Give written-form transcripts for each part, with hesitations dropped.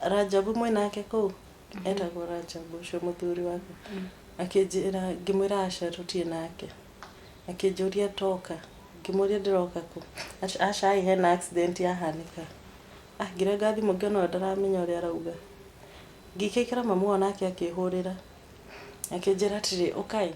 Rajabu mwĩnake kũu etagwo Rajabu ũcio mũthuri wakwa. Akĩnjĩra, ngĩmwĩra aca tũtirĩ nake. Akĩnjũria toka, ngĩmũria ndĩroka kũ, aca ĩ hena accident yahanĩka. Ah, ngĩrenga thimũ ngĩona ũyũ ndaramenya ũrĩa arauga. Ngĩikaikara mamu wao nake akĩhũrĩra akĩnjĩra atĩrĩ ũkai.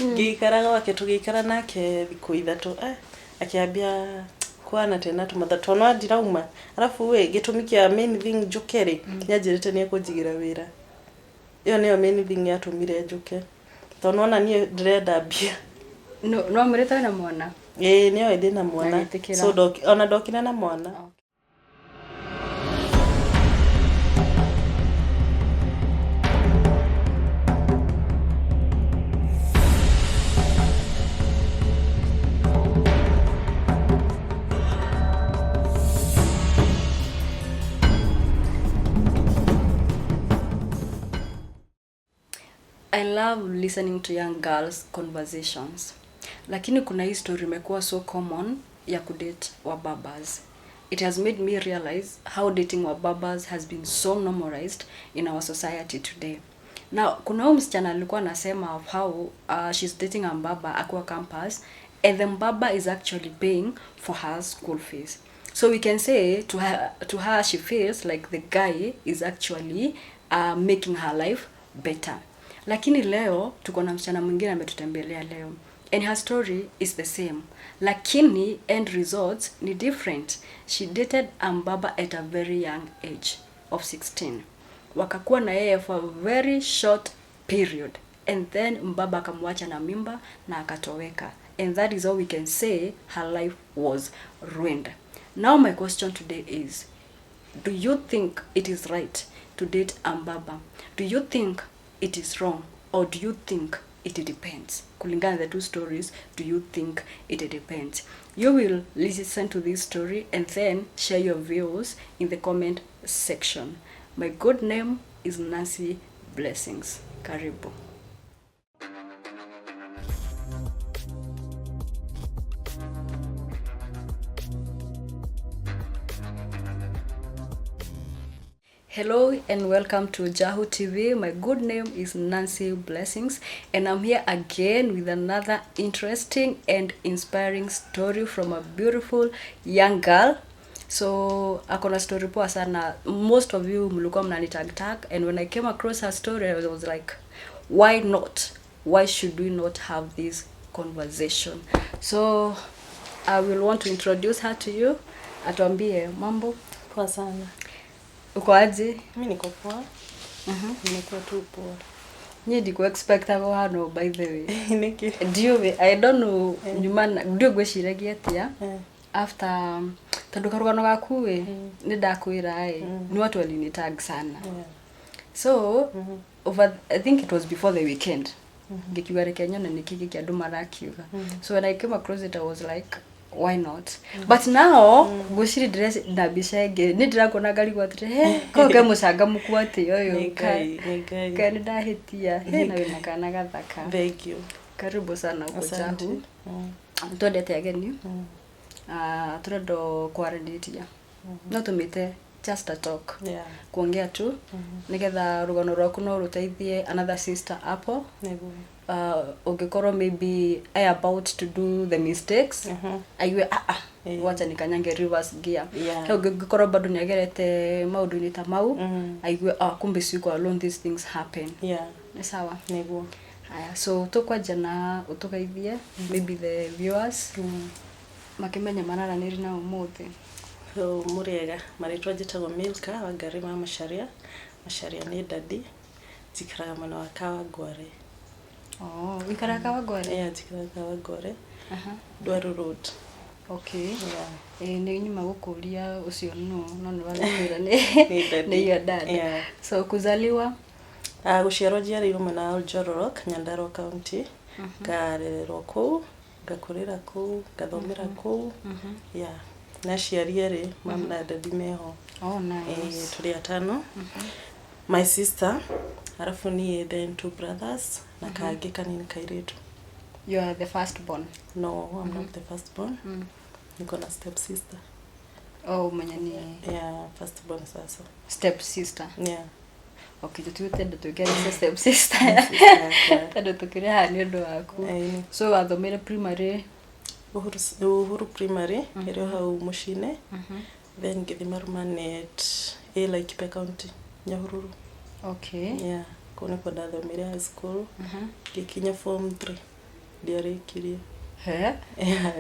Ngĩikara gwake tũgĩikara nake thikũ 3 eh, akĩambia kũhana tena tũmatha tondũ no ndirauma. Arabu ĩ gĩtũmi kĩa main thing njũke rĩ, nĩanjĩrĩte nĩekũnjigĩra wĩra. Ĩyo nĩyo main thing yatũmire njũke. Tondũ nĩwona niĩ ndĩrenda mbia. No mwĩrĩte wĩna mwana? Ĩĩ nĩoĩ ndĩna mwana. So ona ndokire na mwana. I love listening to young girls conversations. Lakini kuna hii story imekuwa so common ya kudate wababas. It has made me realize how dating wababas has been so normalized in our society today. Now, kuna huyu msichana alikuwa anasema of how she's dating a mbaba akiwa campus and the mbaba is actually paying for her school fees. So we can say to her she feels like the guy is actually making her life better. Lakini leo tuko na msichana mwingine ametutembelea leo and her story is the same, lakini end results ni different. She dated a mbaba at a very young age of 16. Wakakuwa na yeye for a very short period and then mbaba akamwacha na mimba na akatoweka, and that is all we can say, her life was ruined. Now my question today is, do you think it is right to date a mbaba? Do you think it is wrong, or do you think it depends? Kulingana the two stories, do you think it depends? You will listen to this story and then share your views in the comment section. My good name is Nancy Blessings. Karibu. Hello and welcome to Jahu TV. My good name is Nancy Blessings and I'm here again with another interesting and inspiring story from a beautiful young girl. So akona story poa sana. Most of you mlikuwa mnani tag tag, and when I came across her story I was like, why not? Why should we not have this conversation? So I will want to introduce her to you. Atuambie mambo. Poa sana. Uko aje? Mimi niko poa. Nimekuwa tu poa. Niĩ ndikũ expectaga hano by the way. Nĩkĩ? Ndiũĩ, I don't know, nyuma ndiũĩ ngwĩciragia atĩa after tondũ karũgano gaku ĩ nĩ ndakwĩra ĩ nĩ watu walinitag sana. So over, I think it was before the weekend, ngĩkiuga reke nyone nĩkĩ gĩkĩ andũ marakiuga. So when I came across it I was like, why not? But now ngwĩciria ndĩreci na mbica ĩngĩ nĩ ndĩrakuona ngarigwo atĩrĩ he ko ke mũcangamũku atĩ ũyũ. Nĩ Ngai, nĩ Ngai. Kaĩ nĩ ndahĩtia he na wĩna kana gathaka. Thank you. Karibu sana huko. Asante. Jahu twendete ageni, tũrenda kwaranĩria no tũmĩte just a talk, kuongea tu nigetha rũgano rwaku no rũteithie another sister hapo. Nĩguo. Ũngĩkorwo maybe I about to do the mistakes, aigue ah ah, wacha nikanyange reverse gear. He ũngĩkorwo bado nĩagerete maũndũ-inĩ ta mau, aigue ah, kumbe siko alone, these things happen. Nĩ sawa? Nĩguo. Haya, so tũkwanjia na ũtũgeithie maybe the viewers makĩmenye mararanĩria na ũmũthĩ. So mũrĩega, marĩtwa njĩtagwo Milka Wangari wa Macharia. Macharia nĩ dadi. Njikaraga mwena wa Kawangware. Oh, wĩikaraga Kawangware? Yeah, njikaraga Kawangware. Ndwaru Road. Okay. Yeah. Ĩĩ nĩ nyuma gũkũria ũcio no no nĩ wagĩkwĩra nĩ Nĩ daddy. Nĩ your dad. Yeah. So kuzaliwa? Gũciarwo njiarĩirwo mwena wa Oljororok, Nyandarua County. Ngarererwo kũu, ngakũrĩra kũu, ngathomera kũu. Yeah. Na aciari erĩ, mam na daddy meho. Oh, nice. Tũrĩ atano. My sister, arabu niĩ, then two brothers na kangĩ kanini kairĩtu. You are the first born? No, I'm not the first born. Niko na step sister. Oh, mwenye ni Yeah, first born sasa. Step sister? Yeah. Okay, tũtigũte andũ tũngĩarĩ step sister. Sister yakwa. Tondũ tũkĩrĩ haha nĩ ũndũ waku. Ĩĩ. So wathomire primary? Uhuru, Uhuru Primary ĩrĩ o hau mũciĩ-inĩ, then ngĩthiĩ Marumanet ĩ Laikipia County, Nyahururu. Yeah, kũu nĩkuo ndathomire high school. Ngĩkinya form 3, ndiarĩkirie. He? Yeah,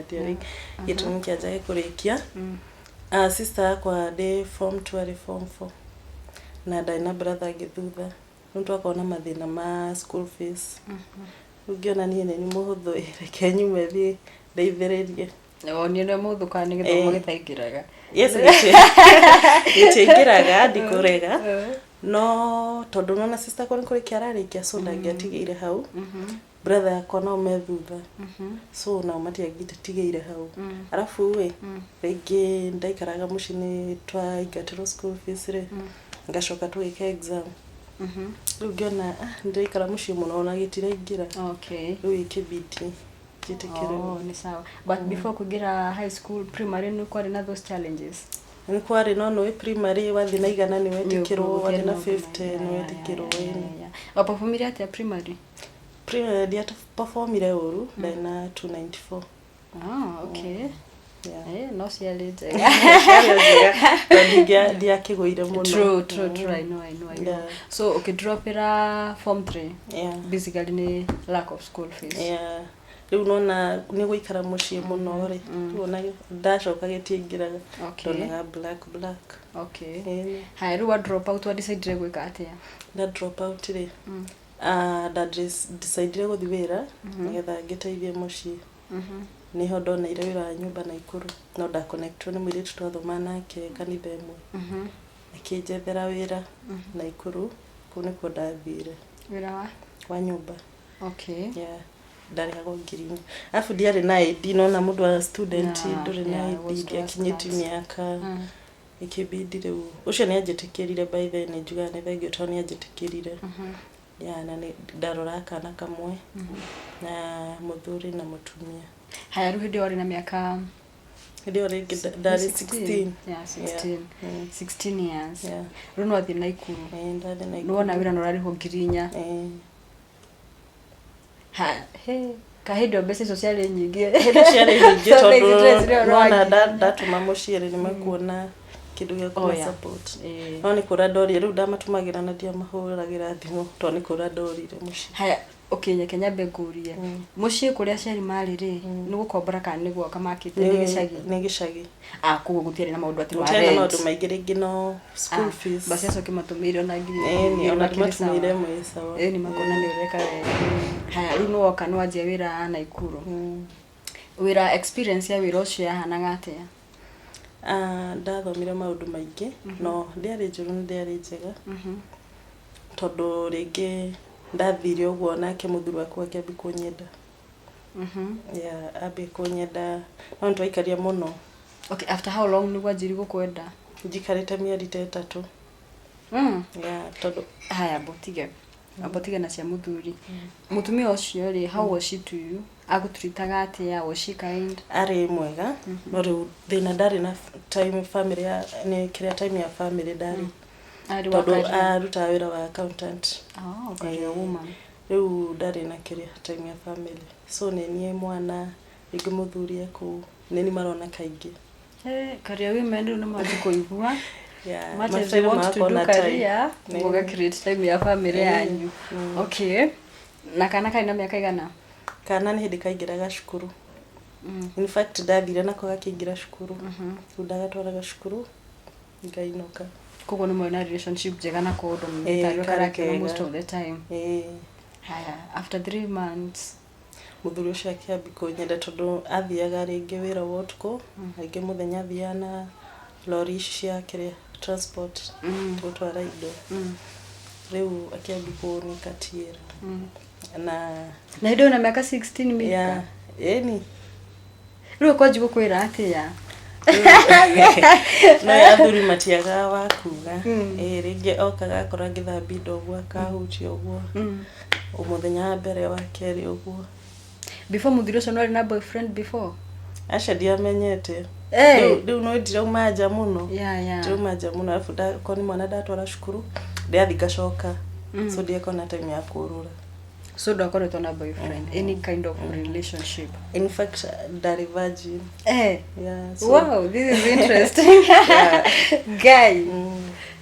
gĩtũmi kĩa njage kũrĩkia, ah, sister yakwa ndĩ form 2 arĩ form 4 na ndarĩ na brother angĩ thutha. Rĩu twakorwo na mathĩna ma school fees. Rĩu ngĩona niĩ nĩ niĩ mũhũthũ, ĩ, reke nyume thiĩ ndeithĩrĩrie. O niĩ nĩ mũthũ kana nĩ gĩthomo Eh. gĩtaingĩraga? Yes, gĩtiingĩraga, ndikũrega, no tondũ nona sister akwa nĩ kũrĩkia ararĩkia, so ndangĩatigĩire hau. Brother yakwa nao me thutha, so nao matiangĩtigĩire hau. Arabu ĩ rĩngĩ ndaikaraga mũciĩ nĩ twaingatĩrwo school fees rĩ, ngacoka tũgĩka exam. Rĩu ngĩona, ah, ndĩraikara mũciĩ mũno ona gĩtiraingĩra. Rĩu ĩkĩbidi njĩtĩkĩre. Oh, nĩ sawa, but before kũingĩra high school, primary nĩ kwarĩ na those challenges? Nĩ kwarĩ, no nĩũĩ primary wathiĩ na 100 nĩ wetĩkĩrwo, wathiĩ na 50 nĩ wetĩkĩrwo, ĩni. Waperformire atĩa primary? Primary ndiaperformire ũru, ndarĩ na 294. Ah, okay. Yeah. Eh, no ciarĩ njega. Ciarĩ njega tondũ ndiakĩgũire mũno. True, I know, I know, I know. So ũkĩdropĩra form 3? Yeah. Basically nĩ lack of school fees? Yeah. Rĩu nona nĩ gũikara mũciĩ mũno rĩ, rĩu ona ndacoka gĩtiaingĩraga. Ndonaga black black. Ĩni. Haya, rĩu wa drop out wa decidire gwĩka atĩa? Nda drop out rĩ, ah, nda decidire gũthiĩ wĩra nĩgetha ngĩteithie mũciĩ. Nĩho ndoneire wĩra wa nyũmba Naikuru, no ndaconnectwo nĩ mũirĩtu twathoma nake kanitha ĩmwe, akĩnjethera wĩra Naikuru. Kũu nĩkuo ndathire. Wĩra wa? Wa nyũmba. Yeah, ndarĩhagwo 4,000, arabu ndiarĩ na ID. Nona mũndũ wa student ndũrĩ na ID, ndiakinyĩtie mĩaka. Ĩkĩbidi rĩu ũcio nĩ anjĩtĩkĩrire. By then nĩ njugaga nĩ thengiũ tondũ nĩ anjĩtĩkĩrire. Yeah, na nĩ ndaroraga kana kamwe na mũthuri na mũtumia. Haya, rĩu hĩndĩ ĩyo warĩ na mĩaka? Hĩndĩ ĩyo rĩngĩ ndarĩ 16. Yeah, 16. Mm. 16 years. Yeah. Rĩu nĩ wathiĩ Naikuru? Ĩĩ, ndathiĩ Naikuru. Nĩwona wĩra na ũrarĩhwo 4,000? Ĩĩ. Ha, he ka hĩndĩ ĩyo mbeca icio ciarĩ nyingĩ? Hĩndĩ ciarĩ nyingĩ. So thaa ici tondũ tũreciria ũhoro wa nona 4,000. ndatũma mũciĩ rĩ, nĩmekuona kĩndũ gĩa Oh, yeah. support. Ĩĩ. No nĩ kũra ndorire, rĩu ndamatũmagĩra na ndiamahũragĩra thimũ tondũ nĩ kũra ndorire mũciĩ. Haya, okay, nyeke nyambe ngũrie, mũciĩ kũrĩa aciari marĩ rĩ, nĩ gũkombora kana nĩ gwaka makĩte, nĩ gĩcagi? Nĩ gĩcagi. Ah, koguo gũtiarĩ na maũndũ atĩ ma Gũtiarĩ na rent. maũndũ maingĩ rĩngĩ, no school Ah, fees. Basi acio ũkĩmatũmĩire ona ngiri Ĩni, igĩrĩ ona makĩrĩ sawa. ndimatũmĩire mwĩ sawa. Ĩni, makona nĩ ũreka wega. Haya, rĩu nĩwoka nĩwanjia wĩra Naikuru. Wĩra, experience ya wĩra ũcio yahanaga atĩa? Ah, ndathomire maũndũ maingĩ, no ndĩarĩ njũru, nĩ ndĩarĩ njega, tondũ rĩngĩ ndathire ũguo nake mũthuri wakwa akĩambia kũnyenda. Yeah, ambia kũnyenda, no nĩtwaikaria mũno. Okay, after how long nĩguo anjirie gũkwenda? Njikarĩte mĩeri ta 3. Yeah, tondũ Haya, ambotige na cia mũthuri. Mũtumia ũcio rĩ, how was she to you? Agũtreataga atĩa? Was she kind? Arĩ mwega, no rĩu thĩna ndarĩ na time family ya nĩ kĩrĩa, time ya family ndarĩ. Arĩ wa Tondũ career. arutaga wĩra wa accountant. Oh, career woman. Rĩu ndarĩ na kĩrĩa, time ya family, so nĩ niĩ mwana, rĩngĩ mũthuri ekũu, nĩ niĩ marona kaingĩ. Hey, career women rĩu nĩ manji kũigua. Yeah, Much as you mabataire want to magakorwo do na time. career, mũga create time ya family yanyu. Okay, na kana karĩ na mĩaka igana? Kana nĩ hĩndĩ kaingĩraga cukuru. In fact ndathire nako gakĩingĩra cukuru, rĩu ndagatwaraga cukuru ngainũka. Koguo nĩ mwarĩ na relationship njega na kũndũ Ĩĩ, tarĩ karĩ karakena kega. most of the time? Ĩĩ. Haya, after 3 months? Mũthuri ũcio akĩambi kũnyenda tondũ athiaga rĩngĩ wĩra wa ũtukũ, rĩngĩ mũthenya athiaga na lori ici cia kĩrĩa, transport, gũtwara indo. Rĩu akĩambi kũnikatiĩra na Na hĩndĩ ĩyo na mĩaka 16, Milka? Yeah, ĩni. Rĩu kwanji gũkwĩra atĩa? No athuri matiagaga wa kuga. Ĩĩ, rĩngĩ okaga akora ngĩthambia indo ũguo, akahutia ũguo, mũthenya wa mbere, wa kerĩ ũguo. Before mũthuri ũcio nĩ warĩ na boyfriend before? Aca, ndiamenyete. Rĩu rĩu no ndirauma nja mũno. Yeah. Ndirauma nja mũno, arabu korwo nĩ mwana ndatwara cukuru, ndĩrathiĩ ngacoka. So ndiakorwo na time ya kũrũra. So ndwakoretwo na boyfriend, any kind of relationship? In fact, ndarĩ virgin. Yeah, so, Wow, this is interesting. Guy.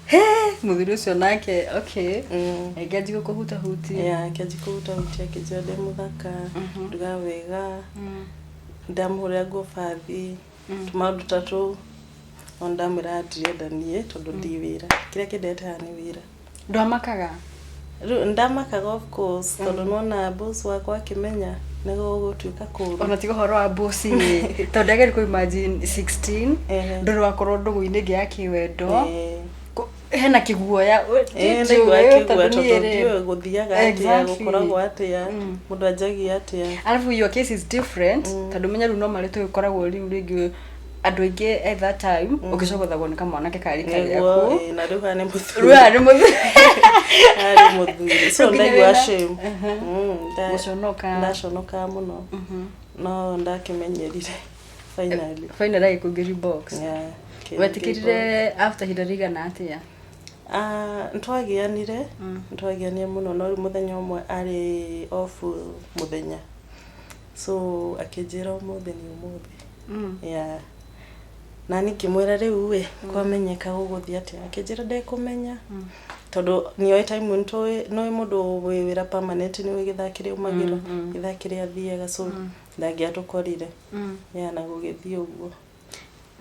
He, muthuri ũcio nake, okay. Ĩngĩ kũhutahutia. Yeah, akĩanjia kũhutahutia, akĩnjĩra ndĩ mũthaka, ndugaga wega, ndamũhũrĩra nguo bathi, tũmaũndũ ta tũu. No ndamwĩra ndirenda niĩ tondũ ndi wĩra, kĩrĩa kĩndehete haha nĩ wĩra. Ndwamakaga? Rĩu ndamakaga, of course, tondũ nona boss wakwa akĩmenya nĩ gũgũtuĩka kũũru. Ona tiga ũhoro wa boss ĩ, tondũ ndageri kũ imagine 16, ndũrĩ wakorwo ndũgũ-inĩ ĩngĩ ya kĩwendo. Hena kĩguoya. Ndaigua kĩguoya tondũ ndiũĩ gũthiaga atĩa, gũkoragwo atĩa, mũndũ anjagia atĩa. Alafu your case is different, tondũ menya rĩu no marĩ tũgĩkoragwo rĩu rĩngĩ andũ aingĩ at that time ũgĩcogothagwo nĩ kamwanake karĩ Nĩguo. karĩaku. Na rĩu haha nĩ mũthuri. Rĩu haha nĩ mũthuri. Haha nĩ mũthuri, so Rĩu nginya ndaigua wĩna- shame. Gũconoka. Ndaconokaga mũno, no ndakĩmenyerire finally. Finally agĩkũingĩria box. Yeah, Wetĩkĩrire after ihinda rĩigana atĩa? Ah, nĩtwagianire mũno, no rĩu mũthenya ũmwe arĩ off mũthenya, so akĩnjĩra ũmũthĩ nĩ ũmũthĩ. Yeah. Na niĩ ngĩmwĩra rĩu ĩ kwamenyeka gũgũthiĩ atĩa? Akĩnjĩra ndekũmenya, tondũ nĩoĩ time nĩtũĩ nĩũĩ mũndũ wĩ wĩra permanent, nĩũĩ gĩthaa kĩrĩa aumagĩra, gĩthaa kĩrĩa athiaga, so ndangĩatũkorire. Yeah, na gũgĩthiĩ ũguo.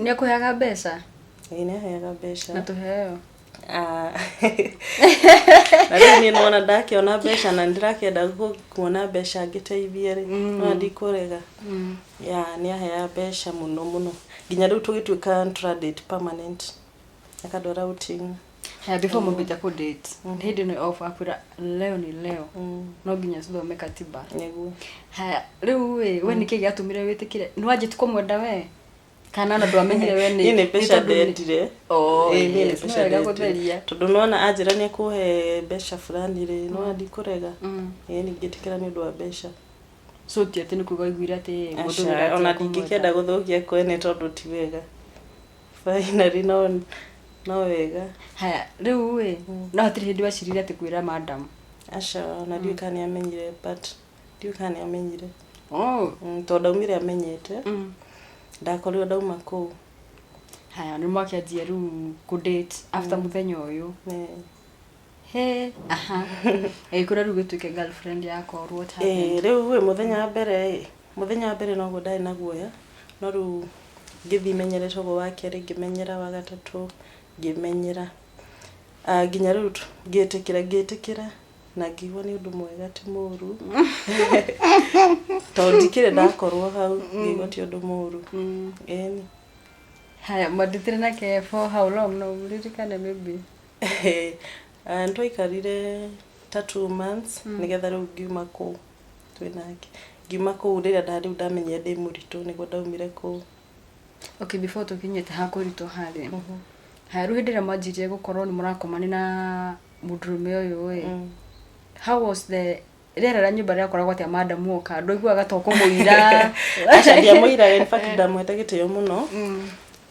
Nĩ akũheaga mbeca? Ĩĩ, nĩaheaga mbeca. Na tũheo? Ah. Na rĩu niĩ nĩwona ndakĩona mbeca na nĩndĩrakĩenda kuona mbeca ngĩteithie rĩ, no ndikũrega. Yeah, nĩaheaga mbeca mũno mũno, nginya rĩu tũgĩtuĩka nĩtũra date permanent, akandwara outing. Haya, before mũmbĩte kũ date, hĩndĩ ĩno off akwĩra leo ni leo, no nginya tuthome katiba. Nĩguo. Haya, rĩu ĩ, we nĩkĩ gĩatũmire wĩtĩkĩre? Nĩ wanjĩtie kũmwenda we, kana ona ndwamenyire we nĩ Niĩ nĩ mbeca tondũ ndendire. Oh, Ĩĩ, niĩ nĩ yes, mbeca nĩ wega ndendire. gũtheria. Tondũ nĩwona anjĩra nĩ ekũhe mbeca fulani rĩ, nĩwona ndikũrega. Ĩĩ, ningĩtĩkĩra nĩ ũndũ wa mbeca. So ti atĩ nĩ kuga waiguire atĩ mũndũ Aca, ũyũ ona ndatiga kũmwenda. ndingĩkĩenda gũthũkia kwene tondũ ti wega. Finally no wega. Haya, rĩu ĩ, no hatirĩ hĩndĩ weciririe atĩ kwĩra madam? Aca, ona ndiũĩ kana nĩamenyire, but ndiũĩ kana nĩamenyire. Oh. Tondũ ndaumire amenyete. Ndakorirwo ndauma kũu. Haya, nĩ mwakĩanjia rĩu kũ date after mũthenya ũyũ? Nĩ. He, aha, agĩkwĩra rĩu gĩtuĩke girlfriend yakwa or what happened? Ĩĩ, rĩu ĩ, mũthenya wa mbere ĩ, mũthenya wa mbere noguo ndarĩ na guoya, no rĩu ngĩthiĩ menyerete ũguo, wa kerĩ ngĩmenyera, wa gatatũ ngĩmenyera. Ah, nginya rĩu ngĩtĩkĩra na ngĩigua nĩ ũndũ mwega, ti mũru, tondũ ndikĩrĩ ndakorwo hau, ngĩigua ti ũndũ mũru. Ĩni. Haya, mwandĩtire nake for how long, no ũririkane maybe? Ah, nĩtwaikarire ta 2 months nĩgetha rĩu ngiuma kũu twĩ nake, ngiuma kũu rĩrĩa rĩu ndamenyire ndĩ mũritũ, nĩguo ndaumire kũu. Okay, before tũkinyĩte ha kũritũha rĩ, haya, rĩu hĩndĩ ĩrĩa mwanjirie gũkorwo nĩ mũrakomania na mũndũrũme ũyũ ĩ, how was the rĩera rĩa nyũmba? Rĩakoragwo atĩa madam oka? Ndwaiguaga ta ũkũmũira? Aca, ndiamũiraga. In fact, ndamũhete gĩtĩo mũno,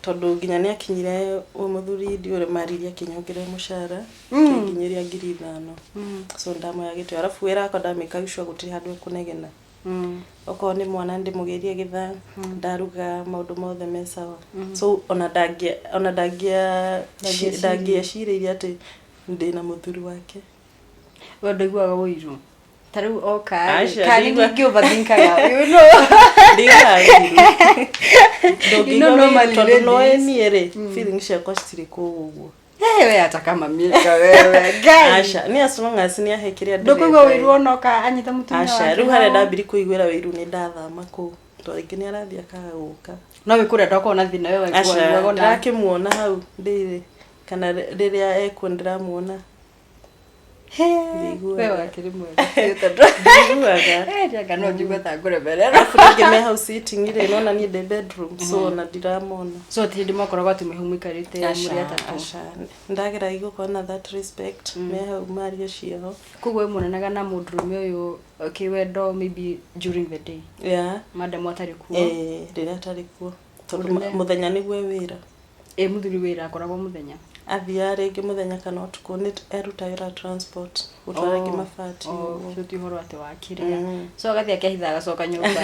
tondũ nginya nĩ akinyire ũyũ mũthuri ndiũĩ maririe, akĩnyongerera mũcara, akĩnginyĩria 5,000. So ndamũhe gĩtĩo, arabu wĩra wakwa ndamĩkaga sure gũtirĩ handũ ekũnegena. Okorwo nĩ mwana ndĩmũgĩrie gĩthaa, ndaruga, maũndũ mothe me sawa, so ona ndangĩa ndangĩecirĩirie atĩ ndĩna mũthuri wake. We ndũiguaga ũiru ta rĩu oka? Aca, Kana ningĩ overthinkaga, you know? Ndiguaga ũiru. You know, Ndũngĩigua ũiru normally tondũ noĩ ladies- niĩ rĩ, feelings ciakwa citirĩ kũu ũguo. Hey, we hata kama miaka wewe Ngai. Aca, nĩ as long as nĩ ahe kĩrĩa Ndũkũigua ndĩrenda. ũiru onoka anyita mũtumia Aca. wake Rĩu harĩa hau? ndambiri kũiguĩra ũiru nĩ ndathama kũu, tondũ rĩngĩ nĩ arathiĩ akaga gũka. No wĩ kũrĩa ndwakorwo na thĩna we? Aca. Waiguaga ona Ndĩrakĩmuona hau ndĩrĩ kana rĩrĩa ekuo ndĩramuona. Ndiguaga. We wakĩrĩ mwega biũ tondũ Ndiguaga. Eh, rĩanga no njigue ta ngũremererwo. Arabu rĩngĩ me hau sitting rĩ, nona niĩ ndĩ bedroom, so ona ndiramona. So ti hĩndĩ mwakoragwo atĩ mwĩ hau mũikarĩte mũrĩ atatũ? Aca, ndageragia gũkorwo na that respect, me hau marie ciao. Koguo we muonanaga na mũndũrũme ũyũ kĩwendo maybe during the day, Yeah. madam atarĩ kuo? Eh, rĩrĩa atarĩ kuo. Tondũ mũthenya nĩguo wĩra. Ĩ mũthuri wĩra akoragwo mũthenya? Athiaga rĩngĩ mũthenya kana ũtukũ, nĩ erutagĩra transport gũtwara rĩngĩ mabati ũguo. Ũcio ti ũhoro atĩ wa kĩrĩa. So agathiĩ akehitha agacoka nyũmba.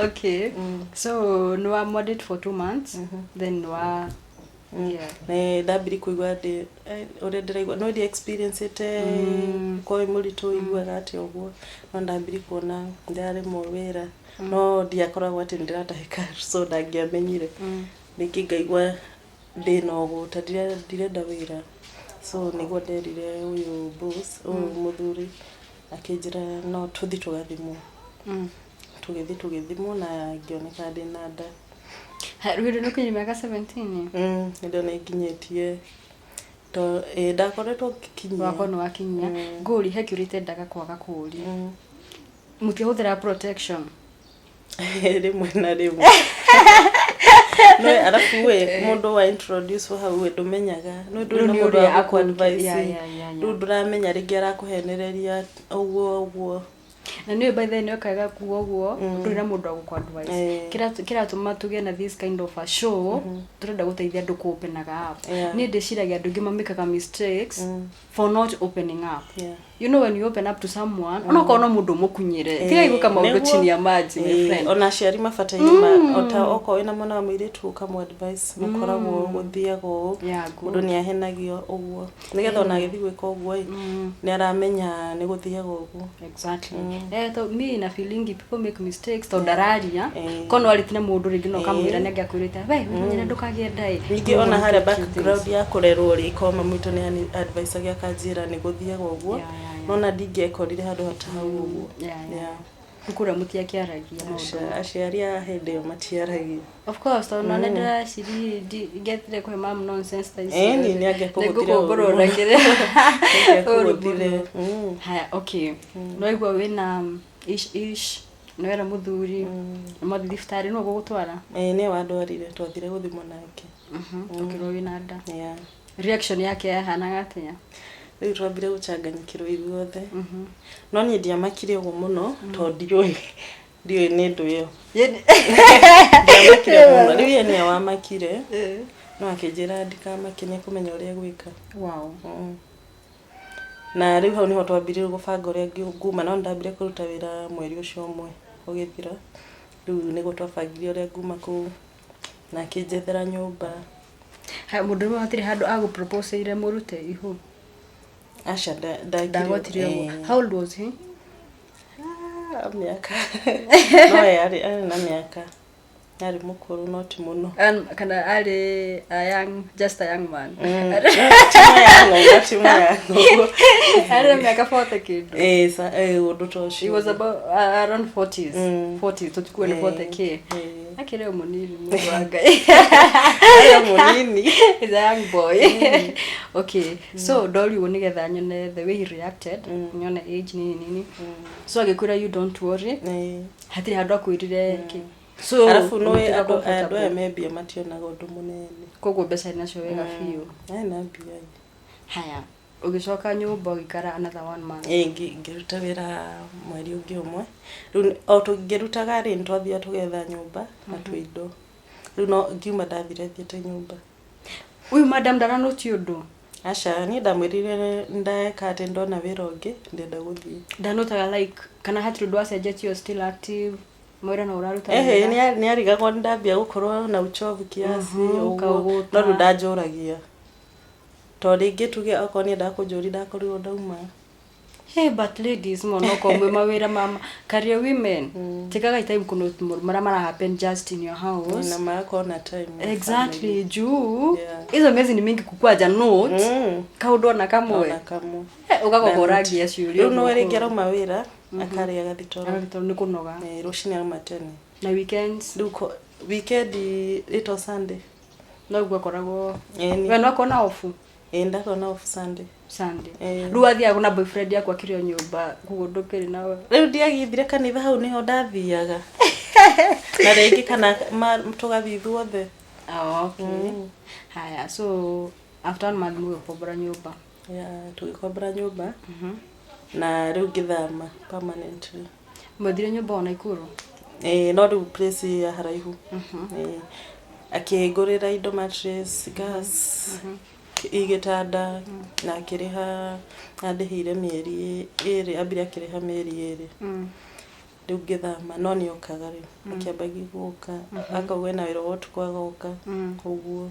Okay. So nĩ wa mwadate for 2 months, then nĩ wa, yeah. Nĩ ndambiri kũigua ndĩ ũrĩa ndĩraigua no ndi experience ĩte gũkorwo wĩ mũritũ ũiguaga atĩa ũguo, no ndambiri kuona ndĩraremwo wĩra, no ndiakoragwo atĩ nĩndĩratahĩka, so ndangĩamenyire. Rĩngĩ ngaigua ndĩna ũgũta, ndirenda wĩra, so nĩguo nderire ũyũ boss, ũyũ mũthuri, akĩnjĩra no tũthiĩ tũgathimwo. Tũgĩthiĩ tũgĩthimwo na ngĩoneka ndĩna nda. Rĩu hĩndĩ nĩ ũkinyia mĩaka 17? Nĩ ndĩrona nginyĩtie to ĩ ndakoretwo ngĩkinyia. Wakwa nĩ wakinyia. Ngũri he kĩũria itendaga kwaga kũũria. Mũtiahũthĩra protection? Rĩmwe na rĩmwe no arabu we mũndũ wa introduce hau we ndũmenyaga no ndũrĩ na Rĩu nĩ mũndũ ũrĩa wa gũkũ advice. Yeah. Rĩu ndũramenya rĩngĩ arakũhenereria ũguo ũguo. Na nĩ by the way nĩ okaga kuga ũguo ndũrĩ na mũndũ wa gũkũ advice. Kĩratũma tũgĩe na this kind of a show, tũrenda gũteithia andũ kũ openaga up. Niĩ ndĩciragia andũ aingĩ mamĩkaga mistakes for not opening up. You know when you open up to someone, onokorwo no mũndũ ũmũkunyĩre, tigai gwĩka maũndũ chini ya maji, my friend. Ona aciari mabataire ma ota okorwo wĩna mwana wa mũirĩtu ũkamũ advice mũkoragwo gũthiaga ũũ. Mũndũ nĩ ahenagio ũguo nĩgetha ona agĩthiĩ gwĩka ũguo ĩ nĩ aramenya nĩ gũthiaga ũguo. Exactly. To mi na feeling people make mistakes tondũ ndararia. Korwo no arĩtie na mũndũ rĩngĩ no ũkamwĩra nĩ angĩakwĩrĩte we wĩmenyere ndũkagĩe nda ĩ. Ningĩ ona harĩa background ya kũrerwo rĩ, korwo mami witũ nĩ advice akanjĩra nĩ gũthiaga ũguo, nona ndingĩekorire handũ ta hau ũguo. Yeah. Kũrĩa mũtiakĩaragia maũndũ. Aciari a hĩndĩ ĩyo matiaragia. Of course, tondũ none ndĩraciri ngethire kũhe mam nonsense ta icio. Ĩni nĩ angĩakũgũthire. Nĩngũkũmbũrwo na kĩrĩa. Angĩakũgũthire. Haya, okay, nĩwaigua wĩna ish ish, nĩwera mũthuri, nĩmwathiĩ thibitarĩ, nĩwe ũgũgũtwara? Ĩĩ, nĩwe wandwarire, twathire gũthimwo nake. Ũkĩrwo wĩna nda. Yeah. Reaction yake yahanaga atĩa? Rĩu twambire gũcanganyikĩrwo ithuothe, no niĩ ndiamakire ũguo mũno tondũ ndiũĩ nĩ ndũ ĩyo. Ndiamakire mũno. Rĩu ye nĩwe wamakire, no akĩnjĩra ndikamake, nĩ ekũmenya ũrĩa egwĩka. Na rĩu hau nĩho twambirie gũbanga ũrĩa nguma, no nĩndambire kũruta wĩra mweri ũcio ũmwe ũgĩthira. Rĩu nĩguo twabangire ũrĩa nguma kũu na akĩnjethera nyũmba. Haya, mũndũ ũmwe hatirĩ handũ agũproposeire mũrute ihu? Aca, ndagwatire ũguo. How old was he? Ah, mĩaka no ye arĩ na mĩaka, arĩ mũkũrũ no ti mũno. Kana arĩ a young, just a young man? Ti mũyanga ũguo, ti mũyanga ũguo. Arĩ na mĩaka 40 kĩndũ? Ĩĩ, ũndũ ta ũcio. He was about around 40s. 40s, tũtikue nĩ 40 k. Akĩrĩ o mũnini, mũndũ wa Ngai. Arĩ mũnini. He's a young boy. Okay, so ndoriwo nĩgetha nyone the way he reacted, nyone age nini nini. So agĩkwĩra you don't worry? Ĩĩ. Hatirĩ handũ akwĩrire kĩ? So Arabu nĩ ũgĩtuĩka andũ comfortable. andũ aya me mbia mationaga ũndũ mũnene. Koguo mbeca nacio wega biũ. Arĩ na mbia. Haya, ũgĩcoka nyũmba ũgĩikara another one month? Ĩĩ, ngĩruta wĩra mweri ũngĩ ũmwe. Rĩu o tũngĩrutaga rĩ, nĩtwathiaga tũgetha nyũmba na tũindo. Rĩu no ngiuma ndathire thiĩte nyũmba. Ũyũ madam ndaranũti ũndũ? Aca, niĩ ndamwĩrire ndeka atĩ ndona wĩra ũngĩ ndĩrenda gũthiĩ. Ndanotaga like kana hatirĩ ũndũ wacenjetio, still active, mawĩra no ũraruta Ehe. wega? Nĩ arigagwo nĩ ndambia gũkorwo na uchovu kiasi ũguo. Kaũgũta. No rĩu ndanjũragia to rĩngĩ tuge okorwo niĩ ndakũnjũri ndakorirwo ndauma. Hey, but ladies mũno okorwo mwĩ mawĩra ma career women, tikaga time kuno marĩa mara happen just in your house. Na magakorwo na time ya Exactly, juu hizo miezi ni mingi kukua note kaũndũ ona kamwe. Ona kamwe. Ũgakoragia ciũria. Rĩu no rĩngĩ arauma wĩra akarĩa agathiĩ toro. Tondũ nĩ kũnoga. Rũcinĩ arauma tene. Na weekends? Rĩu weekend ĩto Sunday. Noguo akoragwo. Ĩni. We no akona off? Ĩĩ, ndakorwo na off Sunday. Sunday. Ĩĩ. Rĩu athiaga na boyfriend yaku akĩrĩ o nyũmba, koguo ndũkĩrĩ nawe? Rĩu ndiagithire kanitha, hau nĩho ndathiaga na rĩngĩ kana tũgathiĩ ithuothe. Oh, okay. Haya, so after one month mũgĩkombora nyũmba? Yeah, tũgĩkombora nyũmba na rĩu ngĩthama permanently. Mwethire nyũmba o Naikuru? Ĩĩ, no rĩu place ya haraihu. Ĩĩ. Akĩngũrĩra indo, mattress, gas, igĩtanda, na akĩrĩha, andĩhĩire mĩeri 2, ambire akĩrĩha mĩeri 2. Rĩu ngĩthama, no nĩ okaga rĩu, akĩambagia gũka, akauga ena wĩra wa ũtukũ, agoka ũguo.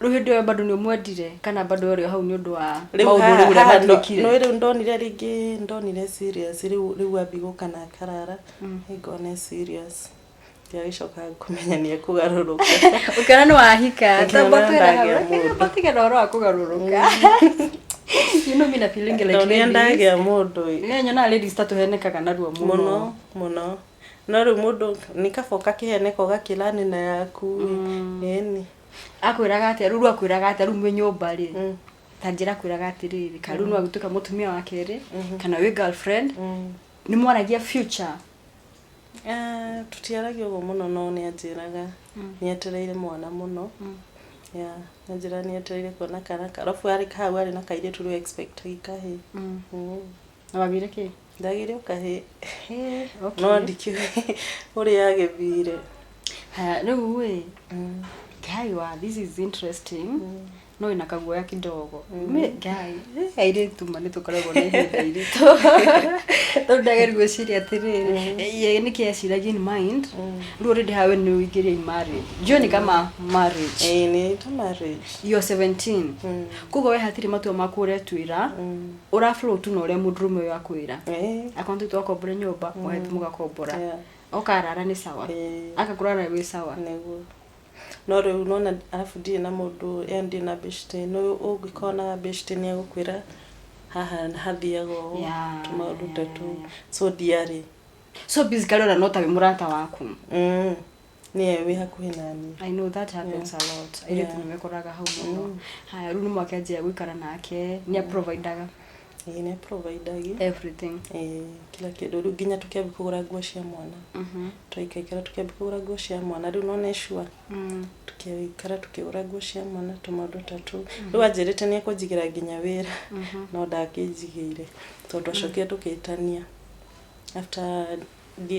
Rĩu hĩndĩ ĩyo bado nĩ ũmwendire kana bado ũrĩ o hau nĩ ũndũ wa Rĩu maũndũ haha rĩu ũrĩa haha matuĩkire? No rĩu ndonire rĩngĩ, ndonire serious rĩu ambi gũka na akarara, ngona serious, ndiagĩcoka kũmenya nĩ ekũgarũrũka. Ũkĩona nĩ wahika. Ngĩona Tamba twĩra hau. ndagĩa mũndũ. Tamba tige na ũhoro wa kũgarũrũka. You know me na feeling like Ndonire ladies. ndagĩa mũndũ. Nĩ nyonaga ladies ta tũhenekaga narua mũno. Mũno mũno, no rĩu mũndũ nĩ kaba ũgakĩheneka ũgakĩrani na yaku, ĩni. Akwĩraga atĩa rĩu? Akwĩraga atĩa rĩu mwĩ nyũmba rĩ? Ta njĩra, akwĩraga atĩrĩrĩ, kana rĩu no agĩtuĩka mũtumia wa kerĩ kana wĩ girlfriend, nĩ mwaragia future? Ah, tũtiaragia ũguo mũno, no nĩ anjĩraga nĩ etereire mwana mũno. Yeah, nĩ anjĩraga nĩ etereire kuona kana, arabu arĩ hau arĩ na kairĩtu, rĩu expect kahĩ. Na wagĩire kĩ? Ndagĩire o kahĩ. Okay. No ndikĩũĩ ũrĩa agĩthire. Haya, rĩu ĩ Guy wa, this is interesting, no ina kaguoya kidogo. Me guy, airĩtu ma nĩ tũkoragwo na ihinda iritũ, tondũ ndageri gwĩciria atĩrĩrĩ, ye nĩkĩ eciragia in mind? Rĩu already hawe nĩ ũingĩria in marriage, njũĩ nĩ kama marriage. Ĩĩ, nĩ ta marriage. You're 17, koguo we hatirĩ matua maku ũretuĩra, ũra flow tu na ũrĩa mũndũrũme ũyũ akwĩra. Akorwo nĩ twakombora nyũmba, mũhetũ mũgakombora. Okarara nĩ sawa. Akakũrara wĩ sawa. Nĩguo, no rĩu nona arabu ndirĩ na mũndũ, yani ndirĩ na beshte. No ũngĩkorwo na beshte, nĩ egũkwĩra haha hathiaga ũũ, tũmaũndũ ta tũu, so ndiarĩ. So basically ona no ta wĩ mũrata waku. Nĩye wĩ hakuhĩ naniĩ. I know that happens a lot. Airĩtu nĩ mekoraga hau mũno. Haya, rĩu nĩ mwakĩanjia gũikara nake, nĩ aprovidaga? Ĩĩ, nĩ aprovidagia. Everything? Ĩĩ, kila kĩndũ. Rĩu nginya tũkĩambia kũgũra nguo cia mwana, twaikaikara tũkĩambia kũgũra nguo cia mwana, rĩu nona icua, tũkĩikara tũkĩgũra nguo cia mwana, tũmaũndũ ta tũu. Rĩu anjĩrĩte nĩ ekũnjigĩra nginya wĩra, no ndakĩnjigĩire, tondũ twacokire tũkĩtania after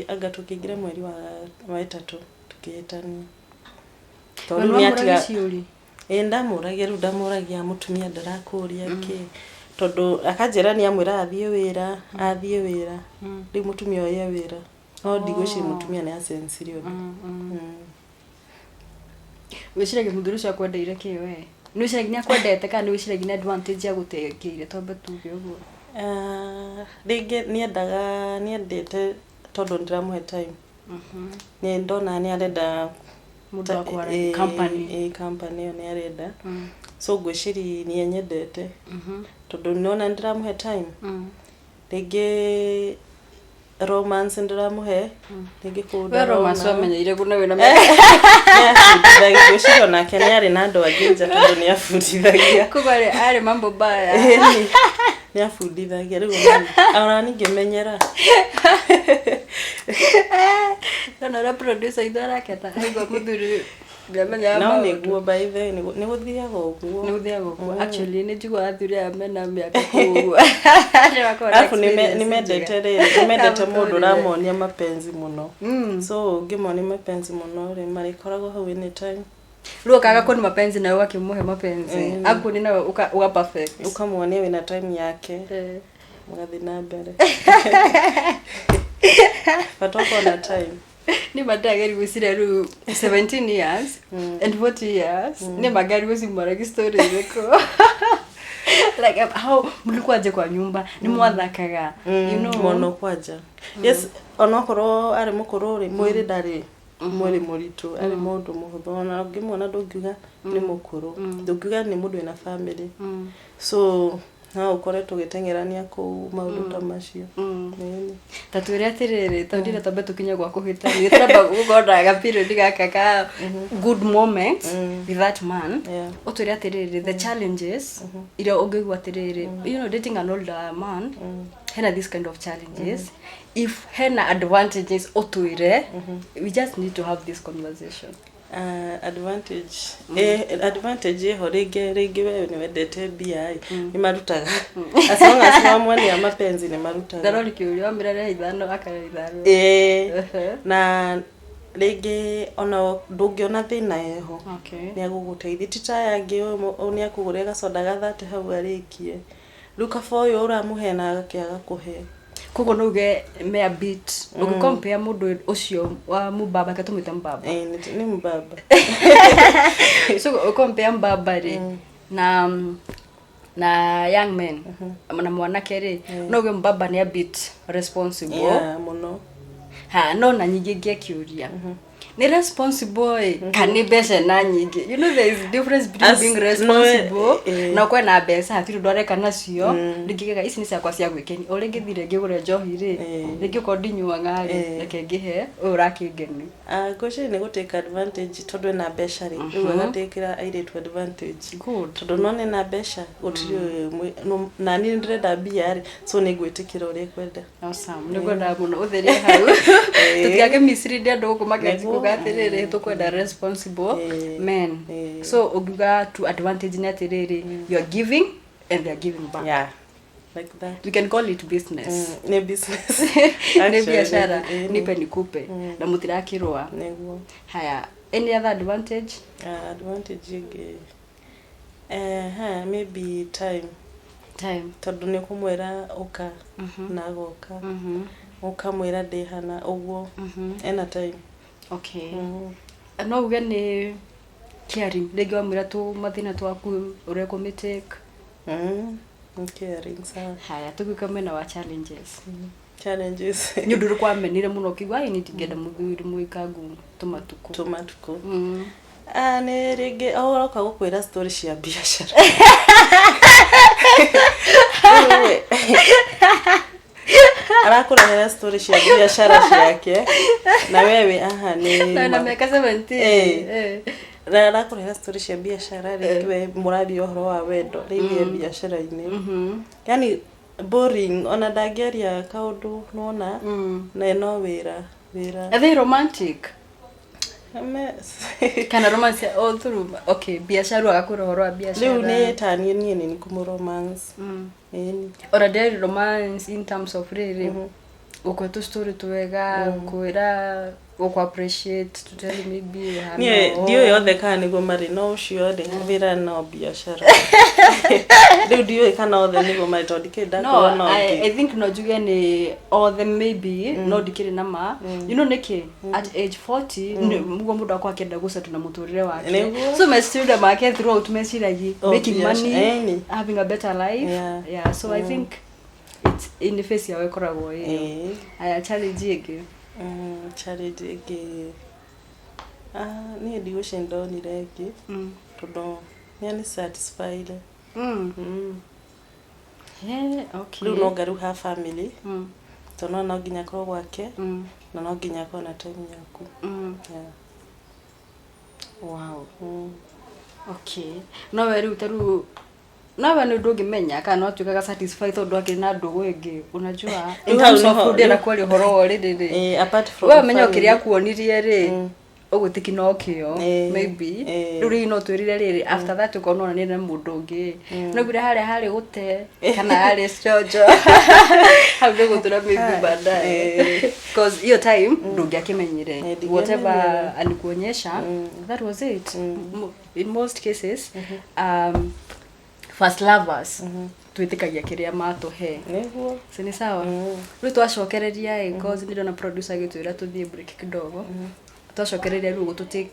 anga tũkĩingĩra mweri wa 3 tũkĩhĩtania, tondũ rĩu Nĩ nĩ atiga. ciũri? Ĩĩ, ndamũragia, rĩu ndamũragia, mũtumia ndarakũria kĩ? Tondũ akanjĩra nĩ amwĩra athiĩ wĩra, athiĩ wĩra, rĩu mũtumia ũyũ e wĩra, no ndigwĩciria mũtumia nĩ acensire ũndũ. Wĩciragia mũthuri ũcio akwendeire kĩ? We nĩ wĩciragia nĩ akwendete kana nĩ wĩciragia nĩ advantage agũtengĩire? Tombe tuge ũguo. Ah, rĩngĩ nĩendaga, nĩendete tondũ ndĩramũhe time, nĩ ndona nĩ arenda Mũndũ wa kwaragia company. Ĩĩ, company ĩyo nĩ arenda, so ngwĩciria nĩ anyendete tondũ nĩona ndĩramũhe time, rĩngĩ romance ndĩramũhe, rĩngĩ kũu We romance ndarona. wamenyeire kuna wĩna Nĩabundithagia, ngwĩciria onake nĩ arĩ na andũ angĩ nja, tondũ nĩ abundithagia. Koguo arĩ mambo baya. Ĩni, nĩ abundithagia, rĩu ona niĩ ngĩmenyera. Ndona ũrĩa producer itũ araketa aigua mũthuri ndamenyaga No maũndũ. nĩguo, by the way, nĩ gũthiaga ũguo. Nĩ gũthiaga ũguo. Actually nĩ njiguaga athuri aya mena mĩaka kũu ũguo nĩ makoragwo na Arabu nĩ experience nĩ mendete njega. rĩrĩ, nĩ mendete Ya mũndũ mũtũrĩre. ũramonia mapenzi mũno, so ũngĩmonia mapenzi mũno rĩ, marĩkoragwo hau anytime. Rĩu ũkaga kuoni mapenzi nawe ũgakĩmũhe mapenzi, akuoni nawe uga perfect. Ũkamuonia wĩna time yake, mũgathiĩ na mbere, bata ũkorwo na time. Nĩ mandageri gwĩciria rĩu 17 years and 40 years, nĩ magari gwĩcimwaragi story ĩrĩkũ? Like how mlikuwa aje kwa nyumba? Nĩ mwathakaga, you know? Mũno kwanja, yes, onokorwo arĩ mũkũrũ rĩ, mwĩrĩ ndarĩ mwĩrĩ mũritũ, arĩ mũndũ mũhũthũ, ona ũngĩmuona ndũngiuga nĩ mũkũrũ, ndũngiuga nĩ mũndũ wĩna family, so no ũkore tũgĩteng'erania kũu, maũndũ ta macio. Ĩni. Ta twĩre atĩrĩrĩ, tondũ ndĩrenda twambe tũkinye gwa kũhĩtania, tũramba gũkorwo na ga period gaka ka good moments with that man. Ũtwĩre atĩrĩrĩ, the challenges iria ũngĩigua atĩrĩrĩ, you know, dating an older man hena this kind of challenges, if hena advantages ũtwĩre. We just need to have this conversation. Advantage, advantage ĩho rĩngĩ rĩngĩ, we nĩ wendete mbia ĩ, nĩ marutaga, as long as wamwonia mapenzi, nĩ marutaga. Ndarori kĩũria, wamĩra rehe ithano, akarehe ithano. Ĩĩ. Na rĩngĩ ona ndũngĩona thĩna eho, nĩ agũgũteithia, ti ta aya angĩ, ũyũ nĩ akũgũrĩra gacoda gathate hau arĩkie, rĩu kaba ũyũ ũramũhe na agakĩaga kũhe. Koguo no uge me a bit ũgĩcompare mũndũ ũcio wa mũbaba, reke tũmwĩte mũbaba. Ĩĩ, nĩ mũbaba. So ũcompare mbaba rĩ na young men na mwanake rĩ, no uge mbaba nĩ a bit responsible. Yeah, mũno. Ha, no na nyingĩ ngĩkĩũria, nĩ responsible ĩ kana nĩ mbeca na nyingĩ? You know there is difference between being responsible no, eh. na ũkorwe na mbeca hatirĩ ũndũ areka nacio. Rĩngĩ gega ici nĩ ciakwa cia gwĩkenia, o rĩngĩ thire ngĩgũre njohi rĩ, rĩngĩ okorwo ndinyuaga rĩ, reke ngĩhe ũyũ ũrakĩngenia. Ah, ngwĩciria nĩ gũtake advantage, tondũ ena mbeca rĩ, rĩu agatakĩra airĩtu advantage. Good. Tondũ no nĩ na mbeca gũtirĩ na niĩ ndĩrenda mbia rĩ, so nĩ ngwĩtĩkĩra ũrĩa kwenda. Awesome. Nĩ ngwendaga mũno ũtherie hau tũtigake mislead andũ gũkũ makĩanjia kuga atĩrĩrĩ, tũkwenda responsible men. So ũngiuga to advantage nĩ atĩrĩrĩ, you are giving and they are giving back. Yeah, like that. We can call it business. Nĩ business. Nĩ Actually, biashara. Nipe nikupe na mũtirakĩrũa. Nĩguo. Haya, any other advantage? Ah, advantage ĩngĩ, maybe time. Time. Tondũ nĩ ũkũmwĩra ũka na agoka, ũkamwĩra ndĩ hana ũguo, ena time. Okay. No uge nĩ caring, rĩngĩ wamwĩra tũ mathĩna twaku ũrĩa ũkũmĩtake. Nĩ caring, sawa. Haya, tũgĩũka mwena wa challenges. Challenges. Nĩ ũndũ ũrĩkũ wamenire mũno ũkiuga, ai, niĩ ndingĩenda mũthuri mwĩkangu tũmatukũ? Tũmatukũ. Ah, nĩ rĩngĩ ũroka gũkwĩra story cia biacara. Rĩu we, arakũrehera story cia biacara ciake na wewe aha nĩ Na mĩaka 17. Na arakũrehera story cia biacara, rĩngĩ we mũraria ũhoro wa wendo, rĩngĩ e biacara-inĩ, yani boring, ona ndangĩaria kaũndũ nona na no wĩra wĩra. Are they romantic? Kana romance all through, okay, biacara agakwĩra ũhoro wa biacara. Rĩu nĩ ta niĩ nĩ ngũmũ romance. Ĩni. Ona ndĩrĩ romance in terms of rĩrĩ, gũkwe tũ story twega, gũkwĩra gũkũ appreciate, to tell you maybe ũhana Niĩ ũũ. ndiũĩ othe kana nĩguo marĩ, no ũcio rĩ, wĩra no biacara. Rĩu ndiũĩ kana othe nĩguo marĩ, tondũ ndikĩrĩ ndakorwo No, no I ũngĩ. think no njuge nĩ othe maybe, no ndikĩrĩ na ma. You know nĩkĩ, at age 40 mũguo mũndũ akorwo akĩenda gũsettle na mũtũrĩre wake. Nĩguo. So meciria make throughout meciragia Oh, making biacara. money, Ĩni. having a better life. Yeah, so I think it's in the face yao ĩkoragwo ĩyo. Aya, challenge ĩngĩ. Challenge ĩngĩ, ah, niĩ ndigwĩciria ndonire ĩngĩ, tondũ nĩ ani satisfied. Yeah, okay. Rĩu no ngaru ha family, tondũ no nginya akorwo gwake na no nginya akorwo na time yaku. Yeah. Wow. Okay, no we rĩu ta rĩu nawe nĩ ũndũ ũngĩmenya kana no atuĩkaga satisfied tondũ akĩrĩ na ndũgũ ĩngĩ, unajua, in Rĩu hau terms of nĩho- ndĩrenda kwaria ũhoro wa ũrĩrĩ rĩ, Apart from we menya family. kĩrĩa akuonirie rĩ, ũguo ti kinokĩo. Maybe rĩu rĩu no twĩrire rĩrĩ, after that ũkorwo nonanire na mũndũ ũngĩ, no ngwĩra harĩa harĩ gũte kana harĩ conjo hau nĩ gũtũra maybe baadaye, cause hiyo time ndũngĩakĩmenyire. Ndingĩamenyire. Whatever alikuonyesha, that was it. In most cases, first lovers twĩtĩkagia kĩrĩa matũhe. Nĩguo. Si ni sawa? Rĩu twacokereria ĩ, cause nĩ ndĩrona producer agĩtwĩra tũthiĩ break kidogo. Twacokereria rĩu gũtũtake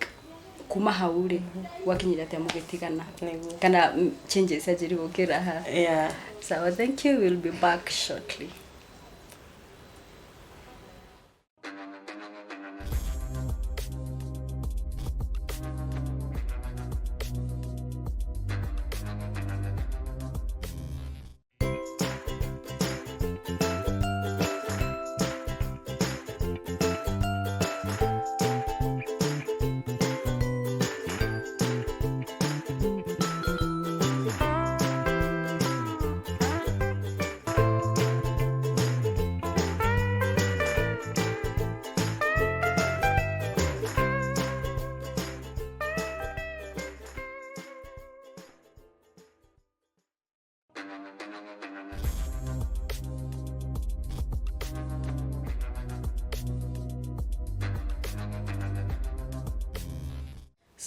kuma hau rĩ, gwakinyire atĩa mũgĩtigana? Nĩguo. Kana changes cianjĩrĩire gũkĩra ha? Yeah. Sawa, thank you, we'll be back shortly.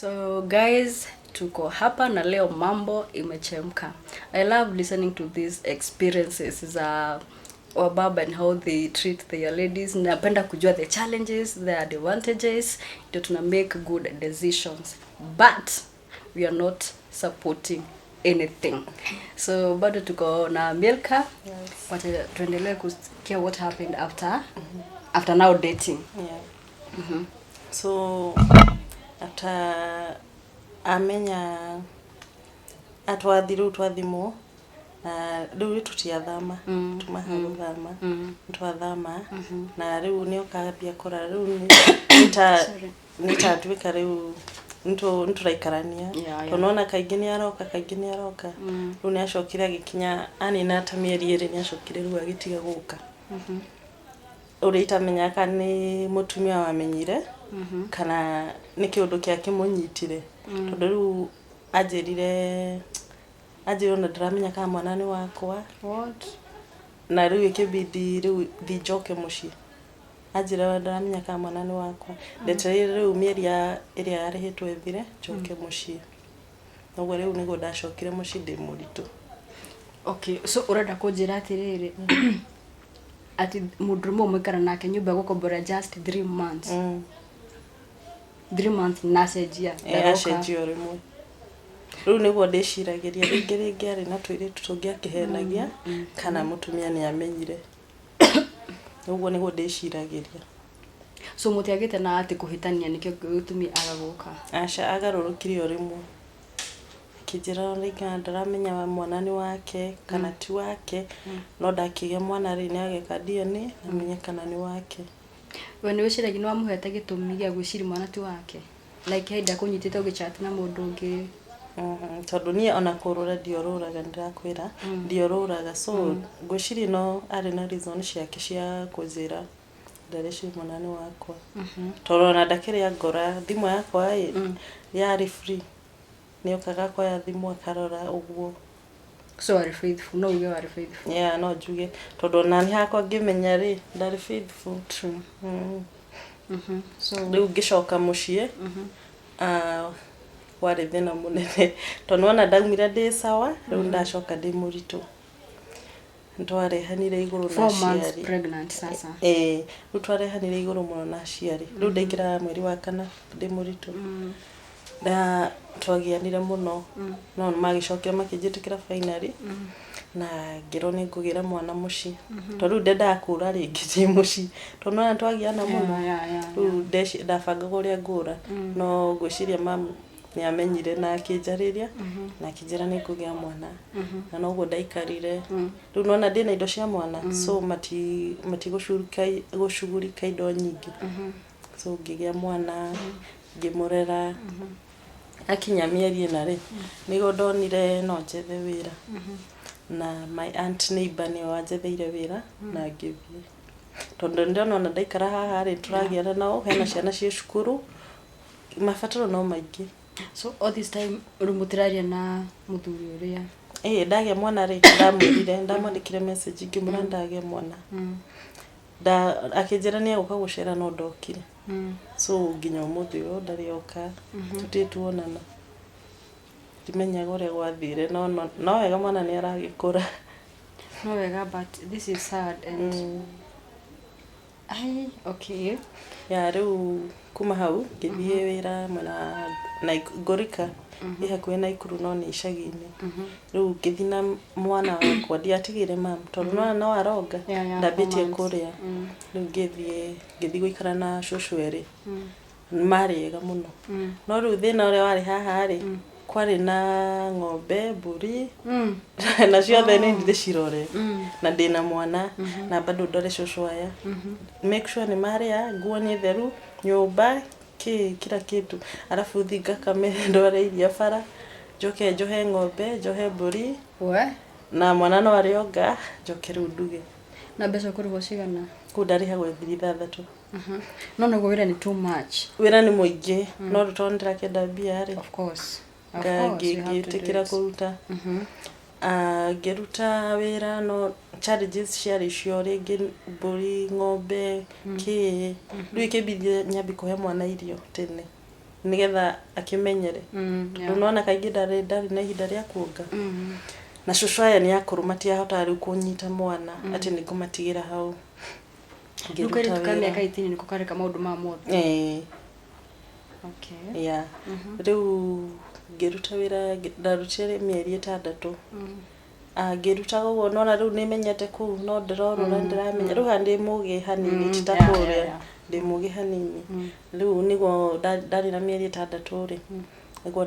So guys, tuko hapa na leo mambo imechemka. I love listening to these experiences za wababa and how they treat their ladies. Napenda kujua the challenges, the advantages, ndio tuna make good decisions. But we are not supporting anything. So bado tuko na Milka. Yes. Wacha tuendelee kusikia what happened after now dating. Yeah. So after amenya atwathi rĩu twathimwo na rĩu tũtiathama, tumaha gũthama, twathama na rĩu nĩokambia kũrara rĩu nĩta nĩtatuĩka rĩu nĩtũraikarania, tondũ nona kaingĩ nĩaroka, kaingĩ nĩaroka. Rĩu nĩacokire agĩkinya anina ta mĩeri 2, nĩacokire rĩu agĩtiga gũka, ũrĩa itamenyaga kana nĩ mũtumia wamenyire kana nĩ kĩũndũ kĩa kĩmũnyitire, tondũ rĩu anjĩrire ona ndiramenya kana mwana nĩ wakwa. What? Na rĩu ĩkĩbidi rĩu thi njoke mũciĩ. Anjĩra ndaramenya kana mwana nĩ wakwa, ndetereire rĩu mĩeri ya ĩrĩa yarĩhĩtwo ĩthire njoke mũciĩ. Noguo rĩu nĩguo ndacokire mũciĩ ndĩ mũritũ. Okay, so ũrenda kũnjĩra atĩrĩrĩ, atĩ mũndũrũme ũmwe mũikara nake nyũmba gũkombora just 3 months, 3 months na acenjia, ndaroka. Acenjia o rĩmwe. Rĩu nĩguo ndĩciragĩria rĩngĩ rĩngĩ arĩ na tũirĩtu tũngĩ akĩhenagia, kana mũtumia nĩ amenyire. Ũguo nĩguo ndĩciragĩria. So mũtiagĩte na atĩ kũhĩtania nĩkĩo gĩtũmi aga gũka? Aca, agarũrũkire o rĩmwe akĩnjĩra rĩngĩ ndaramenya mwana nĩ wake kana ti wake, no ndakĩgĩa mwana rĩ, nĩ ageka DNA amenye kana nĩ wake. We nĩ wĩciragia nĩ wamũhete gĩtũmi gĩa gwĩciria mwana ti wake, like hĩndĩ akũnyitĩte ũgĩchat na mũndũ ũngĩ? Tondũ niĩ ona kũrũra ndiorũraga, ndĩrakwĩra ndiorũraga, so ngwĩciria no arĩ na reason ciake cia kũnjĩra ndareciria mwana nĩ wakwa, tondũ ona ndakĩrĩa ngora thimũ yakwa ĩ yarĩ free, nĩokaga kuoya thimũ akarora ũguo. So warĩ faithful, no uge warĩ faithful? Yeah, no njuge, tondũ ona nĩ hakwa ngĩmenya rĩ, ndarĩ faithful. True. So Rĩu ngĩcoka mũciĩ, ah, warĩ thĩna mũnene, tondũ nĩwona ndaumire ndĩ sawa, rĩu ndacoka ndĩ mũritũ, nĩtwarehanire igũrũ na 4 months aciari. pregnant sasa. Ĩĩ, rĩu twarehanire igũrũ mũno na aciari. Rĩu ndaingĩraga mweri wa kana ndĩ mũritũ, na twagianire mũno, no magĩcokire makĩnjĩtĩkĩra finally, na ngĩrwo nĩ ngũgĩra mwana mũciĩ, tondũ rĩu ndendaga kũra rĩngĩ ndĩ mũciĩ, tondũ nĩwona twagiana mũno. Rĩu ndabangaga ũrĩa ngũra, no ngwĩciria mamu nĩ amenyire na akĩnjarĩria na akĩnjĩra nĩ ngũgĩa mwana, na noguo ndaikarire. Rĩu nona ndĩna indo cia mwana, so matigũcugurika indo nyingĩ. So ngĩgĩa mwana, ngĩmũrera, akinya mĩeri 4 rĩ, nĩguo ndonire no njethe wĩra, na my aunt neighbor nĩwe wanjetheire wĩra na ngĩthiĩ, tondũ ndĩrona ona ndaikara haha rĩ, tũragiana nao, hena ciana ciĩ cukuru, mabataro no maingĩ. So all this time rĩu mũtiraria na mũthuri ũrĩa? Ĩĩ, ndagĩa mwana rĩ, ndamwĩrire, ndamwandĩkire message ngĩmwĩra ndagĩa mwana. Nda akĩnjĩra nĩ egũka gũcera, no ndokire. So nginya ũmũthĩ ũyũ ndarĩ oka, tũtirĩ tuonana, ndimenyaga ũrĩa gwathire, no wega mwana nĩ aragĩkũra. No wega, but this is sad and ai, okay. Ya, rĩu kuma hau ngĩthiĩ wĩra mwena wa Ngũrika, ĩ hakuhĩ Naikuru no nĩ icagi-inĩ. Rĩu ngĩthiĩ na mwana wakwa, ndiatigire mam, tondũ nĩwona no aronga. Four Ndambĩtie months. kũrĩa. Rĩu ngĩthiĩ gũikara na cũcũ erĩ, marĩ ega mũno, no rĩu thĩna ũrĩa warĩ haha rĩ, kwarĩ na ng'ombe, mbũri, na ciothe nĩ ndĩcirore, na ndĩna mwana, na bado ndore cũcũ aya, make sure nĩ marĩa, nguo nĩ theru, nyũmba kĩ kila kitu, alafu thi ngakame, ndware iria bara, njoke njohe ng'ombe, njohe mbũri. We. Na mwana no arĩonga, njoke rĩu nduge. Na mbeca ũkũrĩhwo cigana? Kũu ndarĩhagwo 6,000. No naguo wĩra nĩ too much. Wĩra nĩ mũingĩ, no rĩu tondũ nĩndĩrakĩenda mbia rĩ, Of course, of course, you have to do ngĩtĩkĩra it. kũruta. Ah, ngĩruta wĩra, no challenges ciarĩ icio rĩngĩ, mbũri, ng'ombe, kĩ. Rĩu ĩkĩmbidi nyambie kũhe mwana irio tene. Nĩgetha akĩmenyere. Tondũ nĩwona kaingĩ ndarĩ na ihinda rĩa kuonga. Na cũcũ aya nĩ akũrũ, matiahotaga rĩu kũnyita mwana atĩ nĩ ngũmatigĩra hau. Rĩu Ngĩruta kairĩtu ka wĩra. mĩaka 18 nĩko kareka maũndũ maya mothe? Ĩĩ. Okay. Yeah. Rĩu ngĩruta wĩra, ndarutire mĩeri 6. Ngĩrutaga ũguo, nona rĩu nĩmenyete kũu, no ndĩrorũra, ndĩramenya rĩu haha ndĩ mũgĩ hanini, ti ta kũrĩa, ndĩ mũgĩ hanini. Rĩu nĩguo ndarĩ na mĩeri 6 rĩ, nĩguo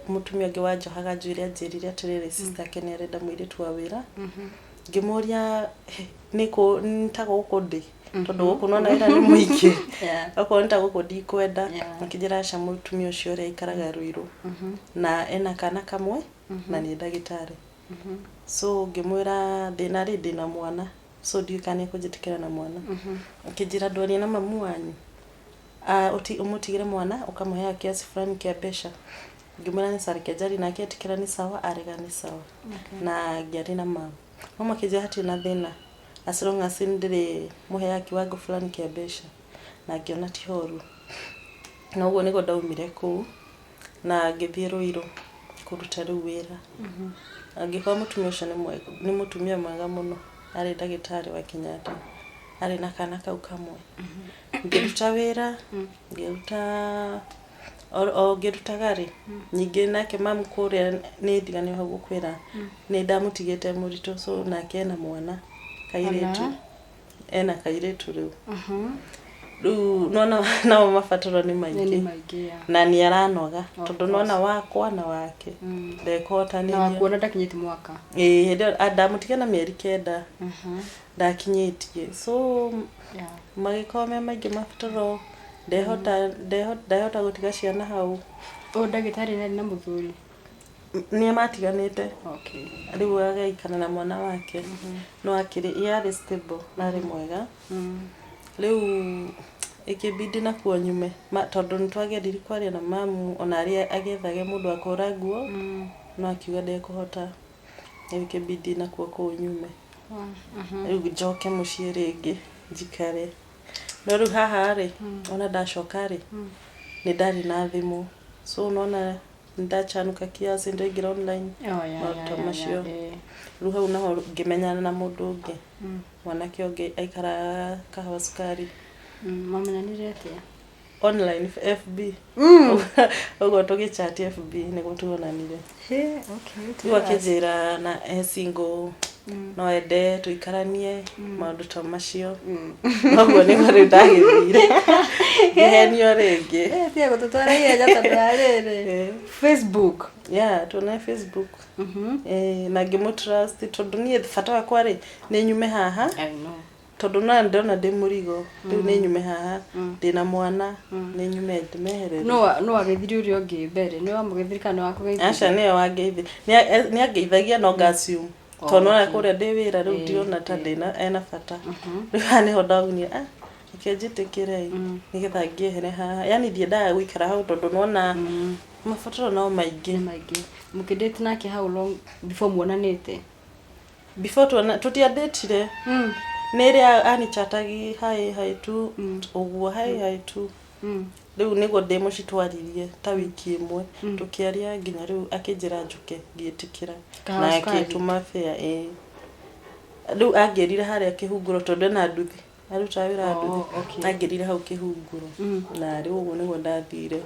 mũtumia ũngĩ wanjohaga njuĩrĩ anjĩrire atĩrĩrĩ, sister yake nĩ arenda mũirĩtu wa wĩra. Ngĩmũria nĩkũ, nĩ ta gũkũ ndĩ, tondũ gũkũ nona wĩra nĩ mũingĩ, okorwo nĩ ta gũkũ ndikwenda. Akĩnjĩra aca, mũtumia ũcio ũrĩa aikaraga Ruiru na ena kana kamwe na nĩ ndagĩtarĩ. So ngĩmwĩra thĩna rĩ, ndĩna mwana, so ndiũĩ kana nĩ ekũnjĩtĩkĩra na mwana. Akĩnjĩra ndwarie na mamu wanyu, ũmũtigĩre mwana ũkamũheaga kiasi fulani kĩa mbeca. Ngĩmwĩra nĩ sawa, reke njarie nake, etĩkĩra nĩ sawa, arega nĩ sawa. Na ngĩaria na mamu, mamu akĩnjĩra hatirĩ na thĩna as long as nĩ ndĩrĩ mũheaga kiwango fulani kĩa mbeca, na ngĩona ti horu. Na ũguo nĩguo ndaumire kũu na ngĩthiĩ Ruiru kũruta rĩu wĩra. Angĩkorwo mũtumia ũcio nĩ mũtumia mwega mũno, arĩ ndagĩtarĩ wa Kenyatta, arĩ na kana kau kamwe. Ngĩruta wĩra, ngĩruta o ngĩrutaga rĩ, ningĩ nake mamu kũrĩa, nĩ ndiganĩirwo hau gũkwĩra, nĩ ndamũtigĩte mũritũ, so nake ena mwana kairĩtu, ena kairĩtu rĩu. Rĩu nona nao mabataro nĩ Nĩ maingĩ maingĩ, yeah. Na nĩ aranoga Of tondũ nona wakwa na wake Na ndekũhotanĩria. wakuona ndakinyĩtie mwaka. Ĩĩ, hĩndĩ ĩyo ndamũtiga na mĩeri 9 ndakinyĩtie, so magĩkorwo me maingĩ mabataro, ndehota gũtiga ciana hau. Ũyũ ndagĩtarĩ nĩ arĩ na mũthuri? Nĩ matiganĩte. Rĩu agaikara na mwana wake, no akĩrĩ yarĩ stable, arĩ mwega. Rĩu ĩkĩbidi nakuo nyume tondũ nĩ twageririe kwaria na mamu ona arĩa agĩethage mũndũ wa kũhũra nguo, no akiuga ndekũhota. Rĩu ĩkĩbidi nakuo kũu nyume, rĩu njoke mũciĩ rĩngĩ njikare. No rĩu haha rĩ, ona ndacoka rĩ, nĩ ndarĩ na thimũ, so nona nĩ ndachanuka kiasi, ndaingĩra online, Oh, yeah, maũndũ ta macio. Rĩu hau naho ngĩmenyana na mũndũ ũngĩ, mwanake ũngĩ aikaraga Kahawa Sukari. Mamenyanire atĩa? Online, FB. Ũguo tũgĩchat FB nĩguo tuonanire. Hey, okay. Rĩu akĩnjĩra na e single, no ende tũikaranie, maũndũ ta macio. Noguo nĩguo rĩu ndagĩthire ngĩhenio rĩngĩ. Eh, tiga gũtũtwara ihenya tondũ wa rĩrĩ. Facebook. Yeah, tuonane Facebook. Na ngĩmũtrust tondũ niĩ bata wakwa rĩ, nĩ nyume haha. I know. Tondũ no ndĩrona ndĩ mũrigo rĩu, nĩ nyume haha, ndĩna mwana, nĩ nyume ndĩmeherere. No wageithirie ũrĩa ũngĩ mbere? Nĩ wamũgeithirie kana nĩ wakũgeithirie? Aca, nĩwe wangeithia. Nĩ angeithagia no ngaassume tondũ nona kũrĩa ndĩ wĩra rĩu, ndirona ta ndĩna ena bata. Rĩu haha nĩho ndaunire, ah, reke njĩtĩkĩre nĩgetha ngĩehere haha, yani ndiendaga gũikara hau tondũ nona mabataro no maingĩ. Nĩ maingĩ. Mũkĩdate nake how long before muonanĩte? Before tuona, tũtiandĩtire. Nĩ ĩrĩa anichatagi, hi hi tu ũguo, hi hi tu. Rĩu nĩguo ndĩ mũcitwaririe ta wiki ĩmwe, tũkĩaria nginya rĩu akĩnjĩra njũke, ngĩtĩkĩra. Kahawa Na Sukari. akĩtũma fare. Ĩĩ, rĩu angĩrire harĩa Kĩhunguro tondũ ena nduthi, arutaga wĩra wa nduthi. Angĩrire hau Kĩhunguro, na rĩu ũguo nĩguo ndathire,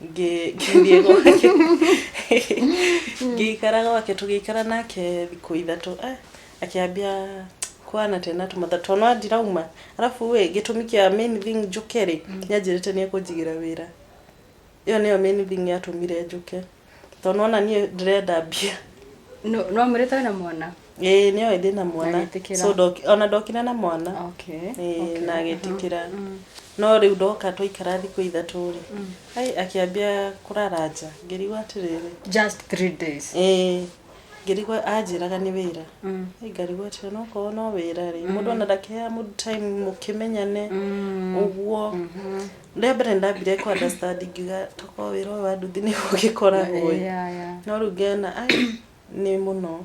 ngĩthiĩ gwake, ngĩikara gwake, tũgĩikara nake thikũ 3. Akĩambia kũhana tena tũmatha tondũ no ndirauma. Arabu ĩ gĩtũmi kĩa main thing njũke rĩ, nĩ anjĩrĩte nĩ ekũnjigĩra wĩra. Ĩyo nĩyo main thing yatũmire njũke, tondũ nona niĩ ndĩrenda mbia. No mwĩrĩte wĩna mwana? Ĩĩ, nĩoĩ ndĩna mwana. Agĩtĩkĩra. So ona ndokire na mwana. Ĩĩ, na agĩtĩkĩra. No rĩu ndoka, twaikara thikũ 3 rĩ, ai, akĩambia kũrara nja, ngĩrigwo atĩrĩrĩ. Just 3 days? Ĩĩ, ngĩrigwo, anjĩraga nĩ wĩra. Ai, ngarigwo atĩrĩ, no korwo no wĩra rĩ, mũndũ ona ndakĩheaga mũndũ time mũkĩmenyane ũguo. Rĩa mbere nĩndambire kũ understand, ngiuga tokorwo wĩra ũyũ wa nduthi nĩguo ũgĩkoragwo ĩ. No rĩu ngĩona ai, nĩ mũno.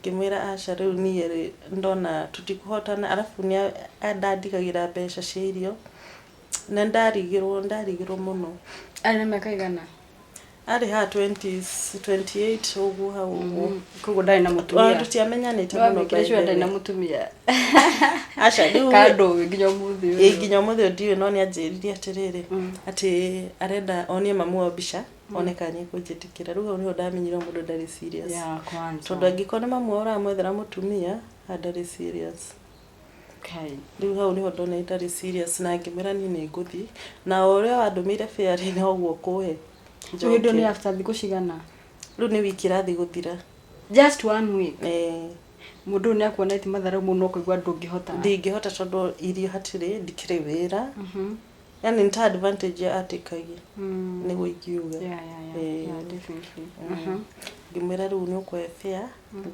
Ngĩmwĩra aca, rĩu niĩ rĩ, ndona tũtikũhotana. Arabu nĩ ndandigagĩra mbeca cia irio. Na ndarigĩrwo mũno. Arĩ na mĩaka igana? Arĩ ha 20s, 28 ũguo, hau ũguo. Koguo ndarĩ na mũtumia? Tũtiamenyanĩte mũno. Wamĩkĩra sure ndarĩ na mũtumia? Aca, rĩu Kando nginya ũmũthĩ Ĩ, ũyũ? Nginya ũmũthĩ ũyũ ndiũĩ, no nĩ anjĩrire atĩrĩrĩ, atĩ arenda onie mamu wao mbica, one kana nĩ ekũnjĩtĩkĩra. Rĩu hau nĩho ndamenyire mũndũ ndarĩ serious. Ya kwanza. Tondũ angĩkorwo nĩ mamu wao ũramwethera mũtumia, ha ndarĩ serious. Kai. Rĩu hau nĩho ndonire ndarĩ serious, na ngĩmwĩra niĩ nĩ ngũthiĩ, na o ũrĩa wandũmĩire fare noguo kũhe. Rĩu hĩndĩ ĩyo nĩ after thikũ cigana? Rĩu nĩ wiki ĩrathiĩ gũthira. Just one week? Eh. Mũndũ ũyũ nĩ akuona ati matharau mũno, ũkaigua ndũngĩhota. Ndingĩhota, tondũ irio hatirĩ, ndikĩrĩ wĩra, yani nĩ ta advantage ya atĩkagia, nĩguo ingiuga. Yeah. Yeah, definitely. Ngĩmwĩra rĩu nĩ ũkũhe fare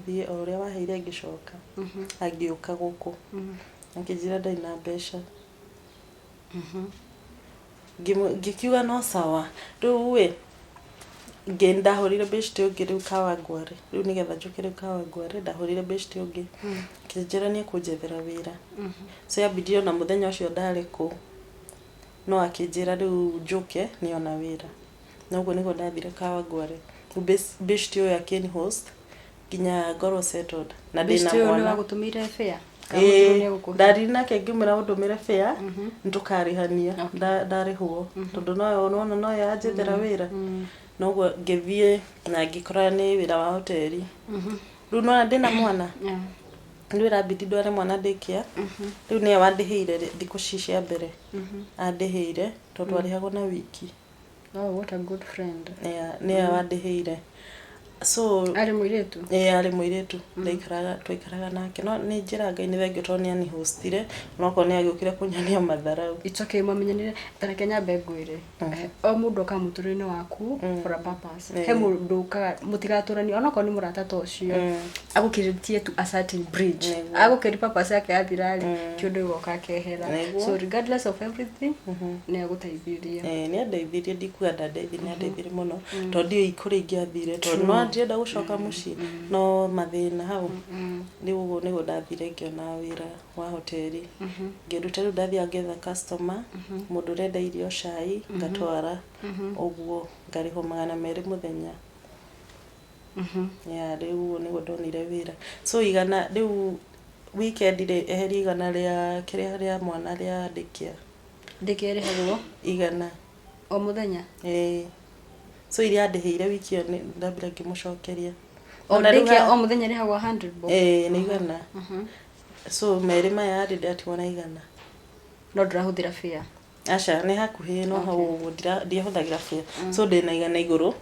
thiĩ o ũrĩa waheire. Ngĩcoka angĩũka gũkũ, akĩnjĩra ndarĩ na mbeca. Ngĩkiuga no sawa. Rĩu ĩ ndahũrire beshte ũngĩ rĩu Kawangware, rĩu nĩgetha njũke rĩu Kawangware, ndahũrire beshte ũngĩ, akĩnjĩra nĩ ekũnjethera wĩra. So yambindire ona mũthenya ũcio ndarĩ kũ, no akĩnjĩra rĩu njũke nĩona wĩra, na ũguo nĩguo ndathire Kawangware. Rĩu beshte ũyũ akĩni host nginya ngorwo settled na ndĩna Beshte ũyũ nĩ mwana. wagũtũmĩire fare? Ĩĩ, ndaririe nake ngĩmwĩra ũndũmĩre fare, nĩtũkarĩhania ndarĩhwo, tondũ noyo nona noyo anjethera wĩra. Noguo ngĩthiĩ na ngĩkora nĩ wĩra wa hoteli. Rĩu nona ndĩna mwana, rĩu ĩrambindi ndware mwana daycare. Rĩu nĩwe wandĩhĩire thikũ ci cia mbere, andĩhĩire tondũ arĩhagwo na wiki. Oh, what a good friend. Yeah, nĩwe wandĩhĩire, so Arĩ mũirĩtu? Ĩĩ, arĩ mũirĩtu. Ndaikaraga, twaikaraga nake, no nĩ njĩra Ngai nĩ thengiũ tondũ nĩ anihostire, onokorwo nĩ agĩũkire kũnyonia matharau. It's okay, mwamenyanire. Ta reke nyambe ngwĩre, o mũndũ okaga mũtũrĩre-inĩ waku for a purpose. He mũndũ ũkaga mũtigatũrania, onokorwo nĩ mũrata ta ũcio, agũkĩrĩtie to a certain bridge. Agũkĩri purpose yake yathira rĩ, kĩũndũ gĩgoka akehera. So regardless of everything, nĩ agũteithirie. Ĩĩ, nĩ andeithirie, ndikuga ndandeithirie, nĩ andeithirie mũno, tondũ ndiũĩ kũrĩa ingĩathire, tondũ no ndirenda gũcoka mũciĩ, no mathĩna hau. Rĩu ũguo nĩguo ndathire ngĩona wĩra wa hoteli, ngĩruta. Rĩu ndathiaga ngetha customer, mũndũ ũrenda irio, cai, ngatwara ũguo, ngarĩhwo 200 mũthenya. Yeah, rĩu ũguo nĩguo ndonire wĩra. So igana rĩu weekend rĩ, eheria 100 rĩa kĩrĩa rĩa mwana rĩa daycare. Daycare ĩrĩhagwo? 100. O mũthenya? Ĩĩ, so iria andĩhĩire wiki ĩyo nĩ ndambire ngĩmũcokeria. O Ona rĩu daycare o mũthenya ĩrĩhagwo 100 bob? Ĩĩ, nĩ 100. So merĩ maya rĩ, ndatigwo na 100. No ndũrahũthĩra fare? Aca, nĩ hakuhĩ, no hau ũguo ndiahũthagĩra fare, so ndĩna 100 igũrũ.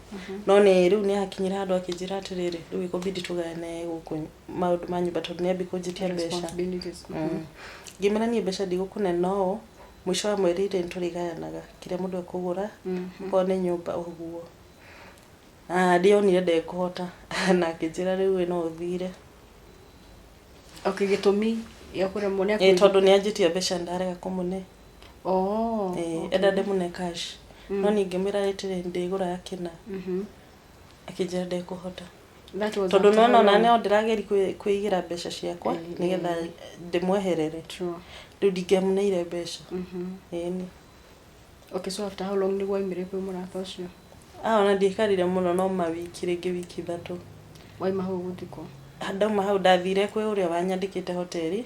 No nĩ rĩu nĩ hakinyire handũ akĩnjĩra atĩrĩrĩ, rĩu ĩkũbidi tũgayane gũkũ maũndũ ma nyũmba, tondũ nĩ ambi kũnjĩtia mbeca. Responsibilities. Ngĩmwĩra niĩ mbeca ndigũkũne, no mũico wa mweri rĩ, nĩtũrĩgayanaga kĩrĩa mũndũ ekũgũra, okorwo nĩ nyũmba ũguo. Na ndionire ndekũhota, na akĩnjĩra rĩu ĩ no ũthire. Okay, gĩtũmi gĩa kũremwo nĩ Ĩ, tondũ nĩ anjĩtie mbeca, ndarega kũmũne. Oh. Ĩ, enda ndĩmũne cash, no niĩ ngĩmwĩra rĩtĩrĩ ndĩgũraga kĩna. Akĩnjĩra ndekũhota. That was Tondũ after nona how ona long? no ndĩrageria kwĩigĩra mbeca ciakwa nĩgetha ndĩmweherere. True. Rĩu ndingĩamũneire mbeca, ĩni. Okay, so after how long nĩguo waimire kwĩ mũrata ũcio? Ah, ona ndiaikarire mũno, no mawiki, rĩngĩ wiki 3. Waima hau gũthiĩ kũ? Ndauma hau ndathire kwĩ ũrĩa wanyandĩkĩte hoteli,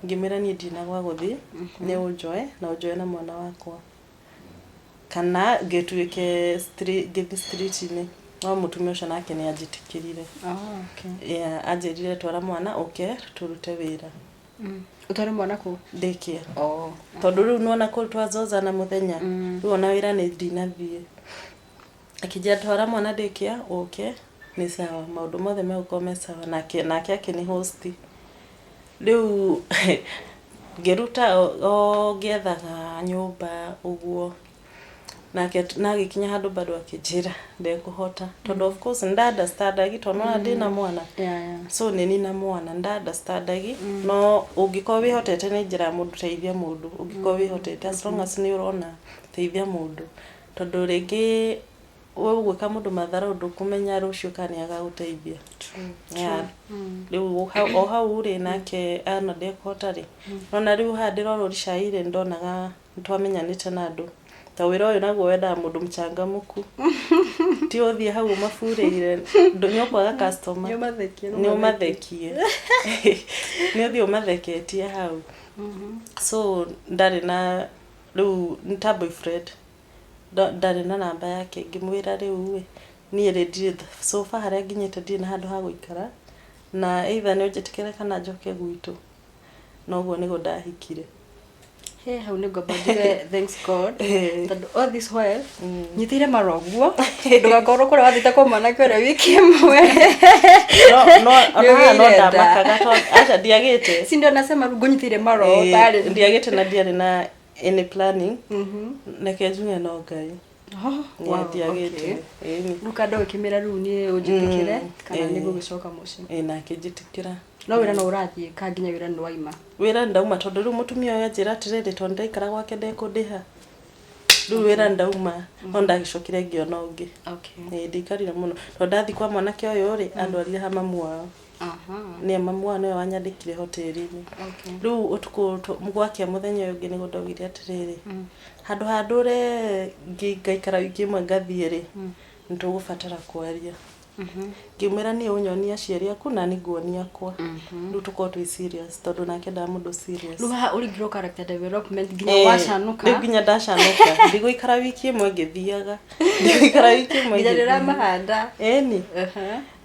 ngĩmwĩra niĩ ndirĩ na gwa gũthiĩ, nĩ ũnjoe na ũnjoe na mwana wakwa, kana ngĩtuĩke ngĩthiĩ street-inĩ. No mũtumia ũcio nake nĩ anjĩtĩkĩrire. Oh, okay. Yeah, anjĩrire twara mwana ũke tũrute wĩra. Ũtware mwana kũ? Daycare. Oh. Tondũ rĩu nĩwona kũu twazozana mũthenya, rĩu ona wĩra nĩ ndinathiĩ. Akĩnjĩra twara mwana daycare ũke, nĩ sawa, maũndũ mothe megũkorwo me sawa. Nake akĩnĩ host. Rĩu ngĩruta o ngĩethaga nyũmba ũguo, nake na agĩkinya handũ bado akĩnjĩra ndekũhota, tondũ of course nĩ understandagi, tondũ nĩwona ndĩna mwana. So nĩ nina mwana, nĩ understandagi, no ũngĩkorwo wĩhotete, nĩ njĩra ya mũndũ, teithia mũndũ ũngĩkorwo wĩhotete, as long as nĩ ũrona, teithia mũndũ, tondũ rĩngĩ We ũgwĩka mũndũ matharau, ndũkũmenya rũciũ kana nĩ agagũteithia. Yeah. Rĩu o hau rĩ, nake ana ndekũhota rĩ, nona rĩu haha ndĩrorwo cai rĩ, ndonaga nĩtwamenyanĩte na andũ ta wĩra ũyũ naguo wendaga mũndũ mchangamku, ti ũthiĩ hau ũmaburĩire, nĩ ũkwaga customer. Nĩ ũmathekie. Nĩ ũmathekie, nĩ ũthiĩ ũmatheketie hau. So ndarĩ na rĩu nĩ ta boyfriend, ndarĩ na namba yake. Ngĩmwĩra rĩu ĩ, niĩ rĩ, ndirĩ, so far harĩa nginyĩte ndirĩ na handũ ha gũikara, na either nĩ ũnjĩtĩkĩre kana njoke gwitũ. Na ũguo nĩguo ndahikire. He hau nĩ ngwamba njuge thanks God, tondũ all this while nyitĩire maroguo ndũgakorwo kũrĩa wathiĩte kwa mwanake ũrĩa wiki ĩmwe. No ona haha no Nĩũgĩire nda. Ndamakaga tondũ aca ndiagĩte. Si ndio nasema rĩu ngũnyitĩire maro tarĩ Ndiagĩte na ndiarĩ na any planning. Reke njuge no Ngai. Oh, Nĩ wow, ndiagĩte. okay. Ĩni. Rĩu kando ũkĩmĩra rĩu niĩ ũnjĩtĩkĩre kana nĩ ngũgĩcoka mũciĩ. Ĩ, na akĩnjĩtĩkĩra. No wĩra no ũrathiĩ ka nginya wĩra nĩ waima? Wĩra ndauma, tondũ rĩu mũtumia ũyũ anjĩra atĩrĩrĩ, tondũ ndaikara gwake ndekũndĩha. Rĩu wĩra ndauma, no ndagĩcokire ngĩona ũngĩ. Ĩ, ndiikarire mũno tondũ ndathiĩ kwa mwanake ũyũ rĩ, andwarire ha mamu wao. Nĩe mamu wao nĩwe wanyandĩkire hoteri-inĩ. Rĩu ũtukũ gwakĩa mũthenya ũyũ ũngĩ nĩguo ndaugire atĩrĩrĩ, handũ ha ndũre ngaikara wiki ĩmwe ngathiĩ rĩ, nĩ tũgũbatara kwaria. Ngĩmwĩra niĩ ũnyonie aciari aku na niĩ nguonie akwa, rĩu tũkorwo twĩ serious, tondũ nake endaga mũndũ serious. Rĩu haha ũringirwo character development nginya wacanũka. Rĩu nginya ndacanũka, ndigũikara wiki ĩmwe ngĩthiaga, ndigũikara wiki ĩmwe nginya ngĩthiaga. Ndĩramahanda. Ĩni.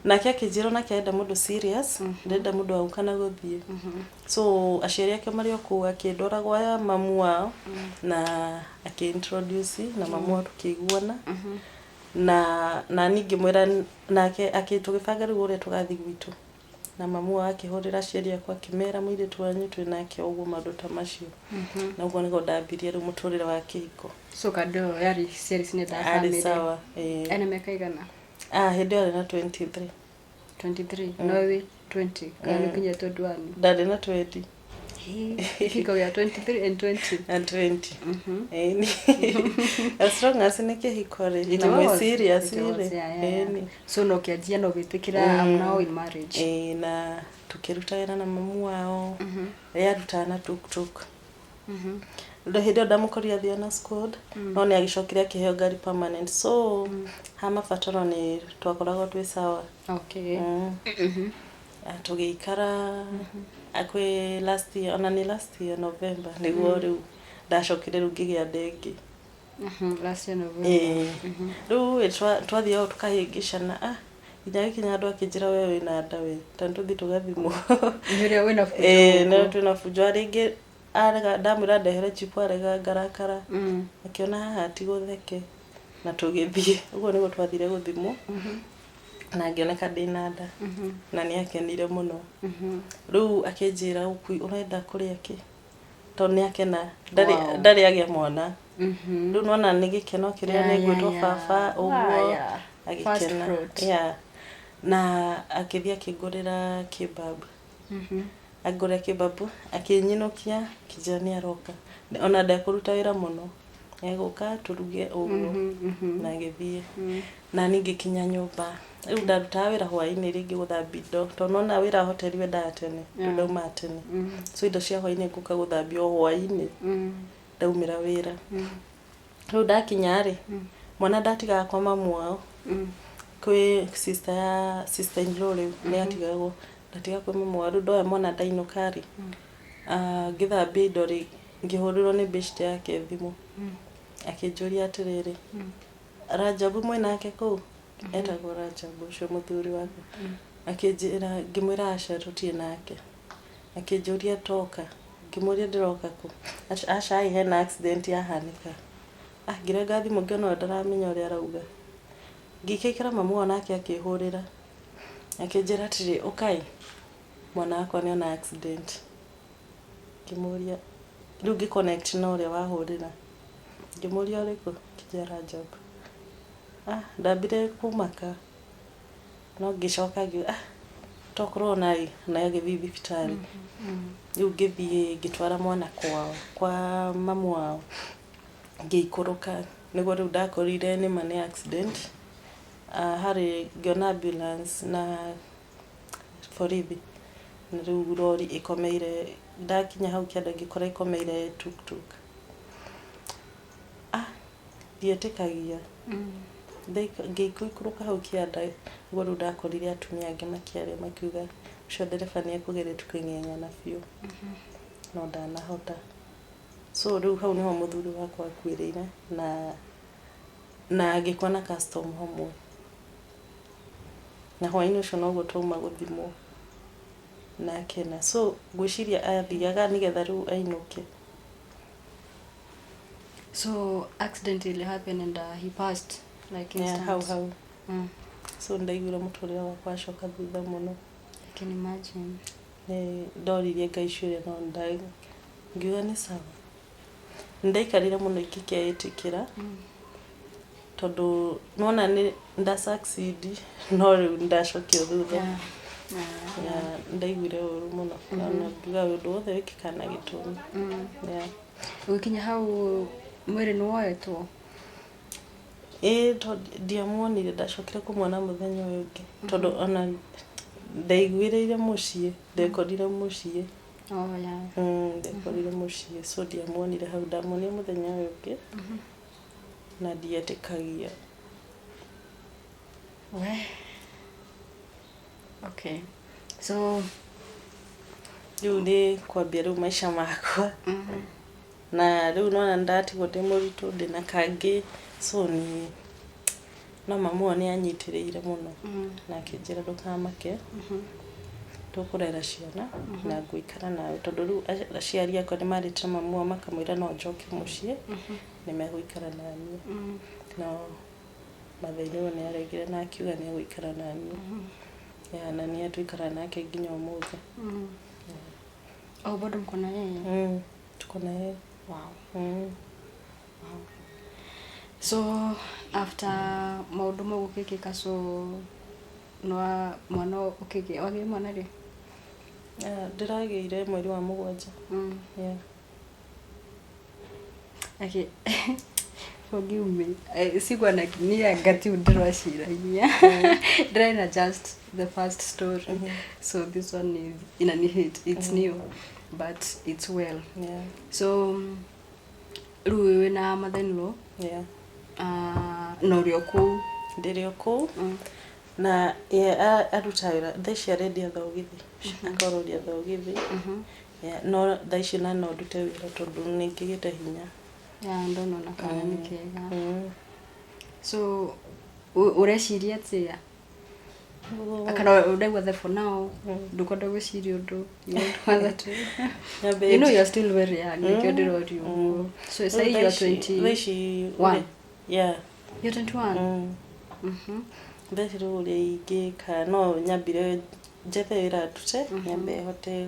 Nake akĩnjĩra nake arenda mũndũ serious, ndenda mũndũ wa gũka na gũthiĩ. So aciari ake marĩ o kũu, akĩndwara gwa mamu wao na akĩ-introduce na mamu wao, tũkĩiguana na nani ngĩmwĩra nake tũgĩbanga rĩu ũrĩa tũgathiĩ gwitũ, na mamu wao akĩhũrĩra aciari akwa akĩmera mũirĩtu wanyu twĩ nake, ũguo maũndũ ta macio. Na ũguo nĩguo ndambirie rĩu mũtũrĩre wa kĩhiko. So kando ĩyo yarĩ ciarĩ cinenda Arĩ family. Sawa, ĩĩ. Ena mĩaka igana? Ah, hĩndĩ ĩyo arĩ na 23. 23, no wĩ 20 kana nĩ ũkinyia 21? Ndarĩ na 20. Kĩhiko gĩa 23 and 20. And 20. Ĩni, as long as nĩ kĩhiko rĩ, It na mwĩ was, serious it was, rĩ. yeah. Ĩni. So no kĩanjia no gwĩtĩkĩra I'm now in marriage. Ĩĩ, na tukĩruta wĩra na mamu wao. Ye arutaga na tuktuk. Rĩu hĩndĩ ĩyo ndamũkorire athiĩ na squad, no nĩ agĩcokire akĩheo ngari permanent, so ha mabataro nĩ twakoragwo twĩ sawa. Ah, tũgĩikara kwĩ last year, ona nĩ last year November nĩguo rĩu ndacokire rĩu ngĩgĩa nda ĩngĩ. Last year November. Ĩĩ. Rĩu ĩ, twathiaga tũkahĩngĩcana, ah, nginya gĩkinya handũ akĩnjĩra, "We wĩna nda we, ta nĩtũthiĩ tũgathimwo." Nĩ ũrĩa wĩna bunjo Ĩĩ, gũkũ. nĩ twĩna bunjo rĩngĩ, arega, ndamwĩra ndehere chip arega, ngarakara. Akĩona haha ti gũtheke na tũgĩthiĩ. Ũguo nĩguo twathire gũthimwo na ngĩoneka ndĩna nda, na nĩ akenire mũno. Rĩu akĩnjĩra, "Ũkui ũrenda kũrĩa kĩ?" Tondũ nĩ akena ndarĩ ndarĩ agĩa mwana. Rĩu nona nĩ gĩkeno kĩrĩa nĩ ngwĩtwo baba ũguo. First Agĩkena. fruit. Yeah. Na akĩthiĩ akĩngũrĩra kebab, angũrĩra kebab, akĩnyinũkia, akĩnjĩra nĩ aroka, ona ndekũruta wĩra mũno, egũka tũruge ũguo. Na agĩthiĩ na niĩ ngĩkinya nyũmba. Rĩu ndarutaga wĩra hwaĩ-inĩ rĩngĩ gũthambia indo, tondũ nona wĩra wa hoteli wendaga tene, rĩu ndaumaga tene, so indo cia hwaĩ-inĩ ngũka gũthambia o hwaĩ-inĩ ndaumĩra wĩra. Rĩu ndakinya rĩ, mwana ndatigaga kwa mamu wao, kwĩ sister ya sister in law, rĩu nĩ atigagwo, ndatiga kwĩ mamu wao. Rĩu ndoya mwana ndainũka rĩ, ah, ngĩthambia indo rĩ, ngĩhũrĩrwo nĩ beshte yake thimũ, akĩnjũria atĩrĩrĩ, "Rajabu mwĩnake kũu?" Etagwo Rajabu ũcio mũthuri wakwa. Akĩnjĩra, ngĩmwĩra aca, tũtirĩ nake. Akĩnjũria toka, ngĩmũria ndĩroka kũ. Aca ĩ, hena accident yahanĩka. Ah, ngĩrenga thimũ, ngĩona ũyũ ndaramenya ũrĩa arauga. Ngĩikaikara, mamu wao nake akĩhũrĩra, akĩnjĩra atĩrĩ, "Ũkai, mwana wakwa nĩ ona accident." Ngĩmũria, rĩu ngĩ connect na ũrĩa wahũrĩra, ngĩmũria ũrĩkũ, akĩnjĩra Rajab. Ah, ndambire kũmaka, no ngĩcoka ngiuga, ah, tokorwo ona ĩ na agĩthiĩ thibitarĩ. Rĩu ngĩthiĩ ngĩtwara mwana kwao, kwa mamu wao, ngĩikũrũka nĩguo rĩu ndakorire nĩma nĩ accident. Harĩ ngĩona ambulance na borithi, na rĩu rori ĩkomeire. Ndakinya hau kĩanda ngĩkora ĩkomeire tuktuk. Ah, ndietĩkagia. Ngĩikũrũka hau kĩanda nĩguo rĩu ndakorire atumia angĩ makĩaria makiuga ũcio ndereba nĩ ekũgeretie kũng'eng'ana biũ no ndanahota. So rĩu hau nĩho mũthuri wakwa akuĩrĩire na agĩkua na custom hamwe. Na hwaĩ-inĩ ũcio noguo twauma gũthimwo nake na so ngwĩciria athiaga nĩgetha rĩu ainũke. So accident ili happen and he passed like Yeah, instant. hau hau. So ndaiguire mũtũrĩre wakwa wacoka thutha mũno. I can imagine. Nĩ ndoririe Ngai ciũria no ngiuga nĩ sawa. Nĩndaikarire mũno ingĩkeĩtĩkĩra tondũ nĩwona nĩ nda succeed no rĩu nĩndacokio thutha. Yeah, ndaiguire ũru mũno na ngiuga ũndũ wothe wĩkĩkaga na gĩtũmi. Yeah. Ũgĩkinya hau mwĩrĩ nĩ woetwo? Ĩĩ, tondũ ndiamuonire, ndacokire kũmuona mũthenya ũyũ ũngĩ tondũ ona ndaiguĩrĩire mũciĩ, ndekorire mũciĩ. Oh, yeah. Ndekorire mũciĩ, so ndiamuonire hau, ndamuonire mũthenya ũyũ ũngĩ na ndietĩkagia. We. Okay. So rĩu nĩ kwambia rĩu maica makwa na rĩu nona ndatigwo ndĩ mũritũ ndĩna kangĩ, so nĩ no mamu wao nĩ anyitĩrĩire mũno na akĩnjĩra ndũkamake, tũkũrera ciana na ngũikara nawe tondũ rĩu aciari akwa nĩ marĩte mamu wao makamwĩra no njoke mũciĩ nĩ megũikara naniĩ, no mathĩna ũyũ nĩ aregire na akiuga nĩ egũikara naniĩ. Yeah, na nĩ tũikara nake nginya ũmũthĩ. Oh, bado mko na yeye? Tuko na yeye. Wow. Wow. So after maũndũ mau gũgĩkĩka, so nwa mwana ũkĩgĩa, wagĩire mwana rĩ? Yeah, ndĩragĩire mweri wa 7. Yeah. Okay. Forgive me. Sikuwa na nia ngati ndĩraciragia. Ndĩraina just the first story. So this one is inani hit. It's new but it's well. So rĩu wĩna mother-in-law na ũrĩ o kũu? Ndĩrĩ o kũu. Na ye arutaga wĩra thaa ici arendia thogithi, akororia thogithi. Yeah, no thaa ici na no ndute wĩra tondũ nĩ ngĩgĩte hinya. Yeah, ndona ona kana nĩ kega. So ũreciria atĩa? Kana ũraigua the for now ndũkwenda gwĩciria ũndũ, you want kwanza to Nyambe you know you're still very young, nĩkĩo ndĩroria ũguo. So say you are 20 thaa ici one. Yeah. You're 21. Thaa ici rĩu ũrĩa ingĩka no nyambire njethe wĩra ndute, nyambe hote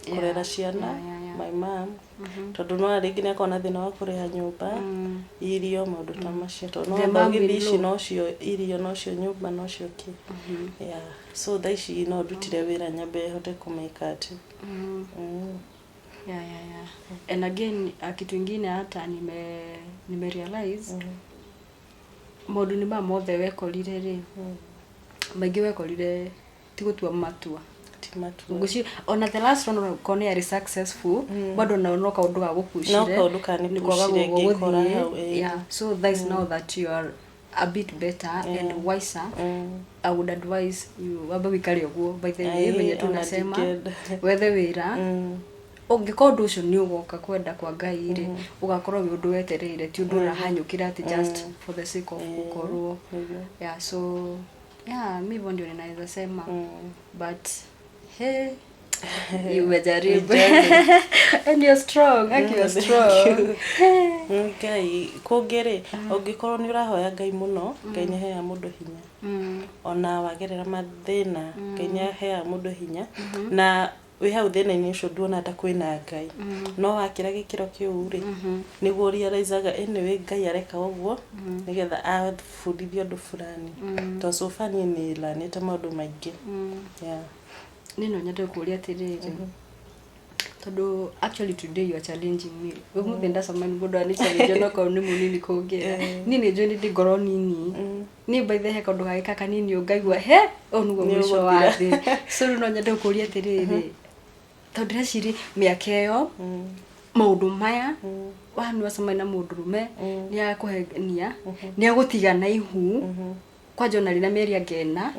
kũrera ciana, my mom, tondũ no rĩngĩ nĩ akorwo na thĩna wa kũrĩha nyũmba, irio, maũndũ ta macio, tondũ no The mom thogithi ici in law. Nocio irio, nocio nyũmba, nocio kĩ. Yeah. So thaa ici no ndutire wĩra nyambe hote kũmĩka atĩ. Yeah. And again, kitu ingine hata nime realize maũndũ-inĩ maya mothe wekorire rĩ, maingĩ wekorire ti gũtua matua. Ti matua. Ngwĩciria ona the last one onakorwo nĩ yarĩ successful, bado no no kaũndũ gagũpushire. No kaũndũ kanĩpushire nĩ kwaga ngĩkora gũthiĩ. hau, ĩĩ. Yeah, so that is now that you are a bit better and wiser, I would advise you wambe wĩikare ũguo, by the way, Aĩ, venye ona tunasema ndingĩenda. wethe wĩra. Ũngĩkorwo ũndũ ũcio nĩ ũgoka kwenda kwa Ngai rĩ, ũgakorwo wĩ ũndũ wetereire, ti ũndũ ũrahanyũkĩra atĩ just for the sake of gũkorwo. Nĩguo. Yeah, so yeah, mi hivyo ndio ninaweza sema, but hey, umejaribu and you're strong, aki you're strong. Ngai kũngĩ rĩ, ũngĩkorwo nĩ ũrahoya Ngai mũno, Ngai nĩ aheaga mũndũ hinya. Ona wagerera mathĩna, Ngai nĩ aheaga mũndũ hinya na wĩ hau thĩna-inĩ ũcio nduona ta kwĩna Ngai, no wakĩra gĩkĩro kĩu rĩ, nĩguo realizaga anyway Ngai areka ũguo nĩgetha abundithie ũndũ fulani, tondũ so far niĩ nĩ learnĩte maũndũ maingĩ. Yeah. Niĩ no nyende kũũria atĩrĩrĩ, Tondũ actually today you are challenging me. Ũmũthĩ ndacemania mũndũ ani challenge onokorwo nĩ mũnini kũngĩra. Niĩ nĩ njũĩ nĩ ndĩ ngoro nini. Niĩ by the way he kaũndũ gagĩka kanini ũngaigua he ũyũ nĩguo Nĩ mũico wa ũgũthira. thĩ. So rĩu no nyende gũkũria atĩrĩrĩ, tondũ ndĩreciria mĩaka ĩyo maũndũ maya wa nĩ wacemania na mũndũrũme nĩ akũhenia nĩ agũtiga na ihu kwanja ona rĩna mĩeri angĩna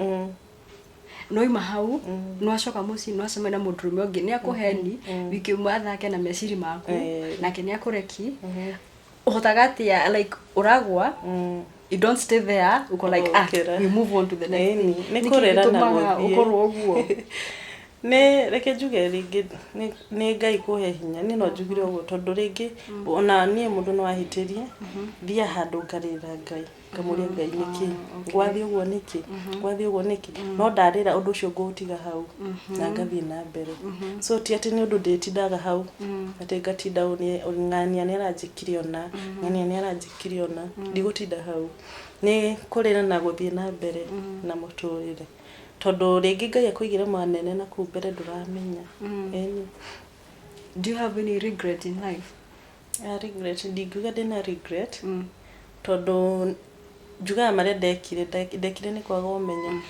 noima hau nĩwacoka mũciĩ nĩwacemania na mũndũrũme ũngĩ nĩ akũheni wiki ĩmwe athake na meciria maku nake nĩ akũreki ũhotaga atĩa like ũragwa you don't stay there uko like ah Ũgokĩra. we move on to the next Ĩni, thing nĩ Nĩkĩ kũrĩra na gĩtũmaga gũthiĩ. ũkorwo ũguo? Nĩ reke njuge rĩngĩ nĩ Ngai kũhe hinya. Niĩ no njugire ũguo tondũ rĩngĩ ona niĩ mũndũ no ahĩtĩrie, thiaga handũ ngarĩrĩra Ngai, ngamũria Ngai nĩkĩ, gwathiĩ ũguo nĩkĩ, gwathiĩ ũguo nĩkĩ, no ndarĩra ũndũ ũcio ngũũtiga hau na ngathiĩ na mbere. So ti atĩ nĩ ũndũ ndĩtindaga hau, atĩ ngatinda ng'ania nĩ aranjĩkire ũna, ng'ania nĩ aranjĩkire ũna, ndigũtinda hau. Nĩ kũrĩra na gũthiĩ na mbere na mũtũrĩre. Tondũ rĩngĩ Ngai akũigĩre manene na kũu mbere ndũramenya. Ĩni. Do you have any regret in life? Ah, regret, ndingiuga ndĩna regret, tondũ njugaga marĩa ndekire, ndekire nĩ kwaga ũmenyo.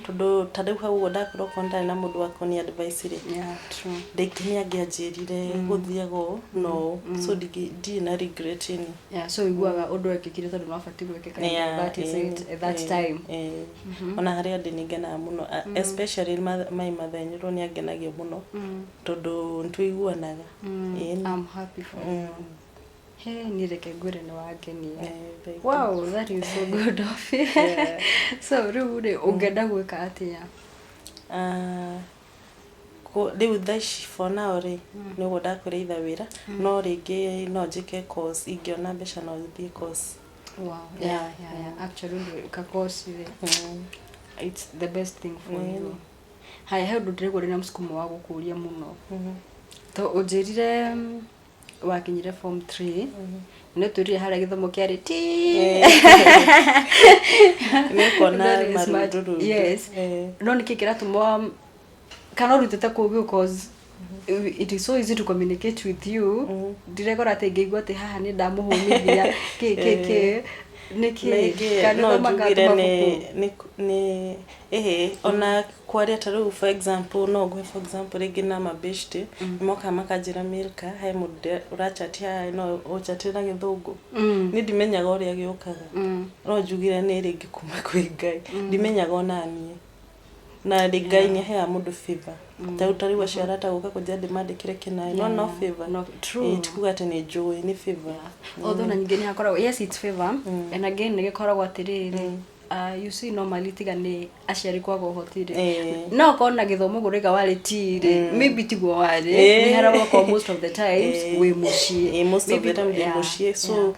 Tondũ ta rĩu hau ũguo ndakorwo okorwo ndarĩ na mũndũ wa kũni advice rĩ, Yeah, true. rĩngĩ nĩ angĩanjĩrire gũthiaga ũũ na ũũ. So ndirĩ na regret any. Yeah, so ũiguaga ũndũ wekĩkire tondũ nĩwabatiĩ gwĩkĩka Yeah, that is it at that time. Ona harĩa ndĩ nĩ ngenaga mũno, especially my mother in law nĩ angenagia mũno tondũ nĩ tũiguanaga. Ĩni. I'm happy for you. He, niĩ reke ngwĩre nĩ wangenia. Eh, thank you. Wow, that is so good of you. So rĩu rĩ ũngĩenda gwĩka atĩa? Ah, rĩu thaa ici for now rĩ, nĩ ũguo ndakwĩra wĩra, no rĩngĩ no njĩke course, ingĩona mbeca no thiĩ course. Wow. Yeah. Actually ka course rĩ, it's the best thing for you. Haya, he ũndũ ndĩraigua ndĩna mũsukumo wa gũkũria mũno. To ũnjĩrire wakinyire form 3 nĩ twĩrire harĩa gĩthomo kĩarĩ ti Nĩ ũkuona Very smart. marundurundu. Yes. No nĩkĩ kĩratũma kana ũrutĩte kũu because it is so easy to communicate with you ndirekora atĩ ngĩigua atĩ haha nĩ ndamũhũmithia kĩ kĩ kĩ nĩkĩ Rĩngĩ Kana no ũthomaga njugire tũmabuku? nĩ ĩhĩ ona kwaria ta rĩu for example no ngũhe for example rĩngĩ na mabeshte nĩmokaga makanjĩra Milka he mũndũ ũrachati haha no ũchatire na gĩthũngũ. Niĩ ndimenyaga ũrĩa gĩũkaga. No njugire nĩ rĩngĩ kuma kwĩ Ngai. Ndimenyaga ona niĩ. Na rĩ Ngai nĩ aheaga mũndũ favor. Ta rĩu acio arata gũka kũnjĩra ndĩmandĩkĩre kĩnaĩ. No no favor. No, true. Ĩĩ, ti kuga atĩ nĩ njũĩ, nĩ favor. Although na ningĩ nĩ hakoragwo yes it's favor and again nĩ gĩkoragwo atĩrĩrĩ you see normally tiga nĩ aciari kwaga ũhoti rĩ no okorwo na gĩthomo ũguo rĩga warĩ ti rĩ maybe tiguo warĩ nĩ harĩa wakorwo most of the times wĩ mũciĩ. Ĩĩ, most of Maybe- the time ndĩ mũciĩ so